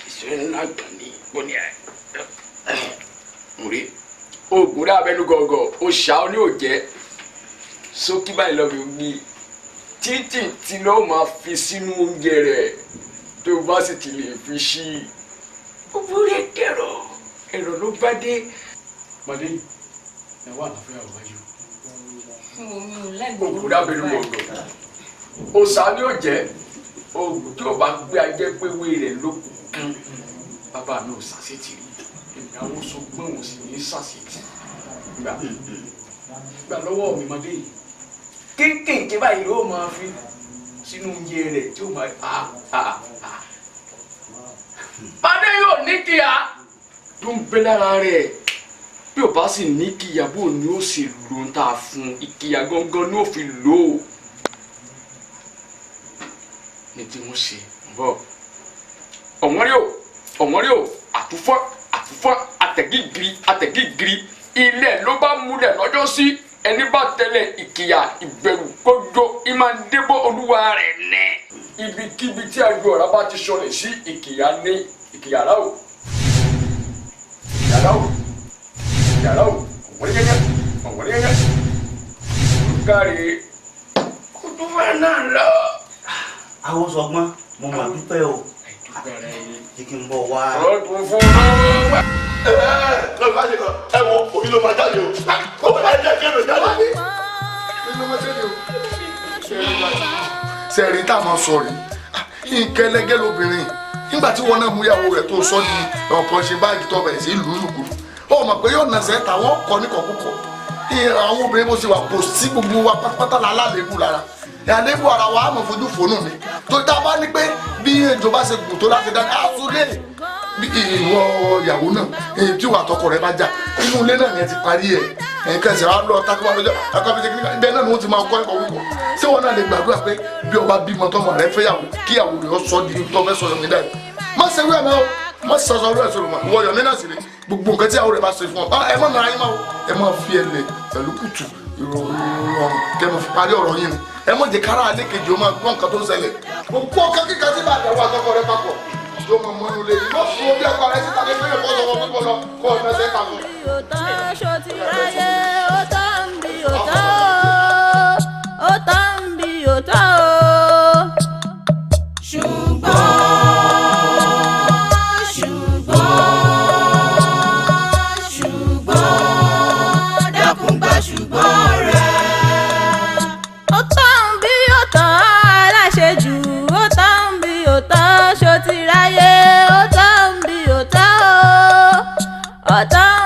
ìṣẹ́ ńlá gbọ̀n ní bóni ẹ̀ múre oògùn rẹ abẹnú gọgọ ó ṣá ọ ní òjẹ sókí báyìí lọ fi gbé títì tí ló máa fi sínú oúnjẹ rẹ tó bá sì ti lè fi sí i gbogbo rẹ dẹrọ ẹrọ ló bá dé. Màdé ẹ wà láfíà wáyé oògùn rẹ abẹnú gọgọ ó ṣá ní òjẹ oògùn tí ò bá gbé ajẹ́ pé wé rẹ ló kù kan bàbá mi ò sàṣetì rí èmi àwọn sọgbọ́n ò sì ní sàṣetì gbà gbà lọ́wọ́ mi mọ́dé yìí kéékèèké báyìí ló máa fi sínú oúnjẹ rẹ̀ tí ó máa a a a. Màdé yóò ní kíá tó ń bẹ lára rẹ̀ bí ò bá sì ní kíyà bó ni ó sì lò ń tà fún ìkìyà gangan ni ó fi lò ó ní tí wọ́n ṣe bọ́ ọ̀wọ́n rí o ọ̀wọ́n rí o àtúfọ́ àtúfọ́ àtẹ̀gígiri àtẹ̀gígiri ilẹ̀ ló bá múlẹ̀ lọ́jọ́ sí ẹni bá tẹ̀lé ìkìyà ìbẹ̀rù kójó ìmáa-débọ̀ olúwa rẹ̀ nẹ̀. Ibikíbi tí àjọ ọ̀rá bá ti sọlẹ̀ sí ìkìyà ní ìkìyà rà o ìkìyà rà o ìkìyà rà o ọ̀wọ́n yẹ́yẹ́ ọ̀wọ́n yẹ́yẹ́ kárí kótó fẹ́ náà lọ. Àwọn sọgbọ́n mo mà dúpẹ́ o jẹ́ kí n bọ̀ wá. Ọdún fún un. Ẹ wo omi ló máa jáde o ó bá jẹ́ kí èrò jáde. Sẹ́ẹ̀rì tá a máa sọ rèé nǹkan ẹlẹgẹ́ lobìnrin nígbà tí wọn náà mú ìyàwó rẹ̀ tó sọ di ọ̀pọ̀ ṣe báàgì tó bẹ̀rẹ̀ sí lùlùkù ó mọ̀ pé yóò nà sẹ́ta wọ́n kọ́ ní kọ̀kúkọ̀ àwọn obìnrin bó ṣe wà kò sí gbogbo wa pátápátá la lálébù lára àlébù ara wa á mọ̀ fojú fònú ni tó tá a bá ní pé bí ìjọba ṣe gùn tó láti dá a sún lé bí ìwọ ìyàwó náà èyí tí ìwà àtọkọ rẹ bá jà inú ilé náà ni ẹ ti parí ẹ nǹkan ẹsẹ̀ wa lọ takọ́ lọ́jọ́ akọ́bíṣe kíníkà ibẹ̀ náà ni wọ́n ti máa kọ́ ẹ̀kọ́ wíwọ̀ ṣé wọn náà lè gbàdúrà pé bí ọba bímọ tọmọ rẹ fẹ́yàwó kíyàwó rẹ ó sọ di tó fẹ́ sọ yọ̀mí dà yìí má ṣe wí ẹ̀ mọ́ má ṣe sọ ọ̀rọ̀ ẹ̀ sọ̀rọ̀ mọ́ ìwọ yọ̀mí náà sì rè gbogbo nǹkan tí ìyàwó rẹ bá ṣe fún ọ ẹ má nara yín má o ẹ má fi ẹlẹ pẹ̀lú kùtù ìrọ̀rùn kẹ́ mọ̀ fi parí ọ̀rọ̀ yín ni ẹ má jẹ́ kára alẹ́ kejì ó máa gbọ́ nǹkan tó ń ṣẹlẹ̀ gbogbo ọkọ kíkà tí bàtà wà tọkọ rẹ papọ̀ Yóò mọ mọ́nú lé yìí. Má fún obi ẹ̀kọ́ rẹ síta kékeré kọ́ sọ̀rọ̀ pípọ̀ lọ kọ́ ọ̀nà ẹsẹ̀ kà fún. Òótọ́ ṣó ti ráyé, ó tán bí òótọ́ o, ó tán bí òótọ́ o. Ṣùgbọ́n, ṣùgbọ́n, ṣùgbọ́n, dákun gba ṣùgbọ́n rẹ̀. Ó tán bí òótọ́ aláṣejù, ó tán bí òótọ́ ṣó ti ráyé, ó tán bí òótọ́ o, ó tán.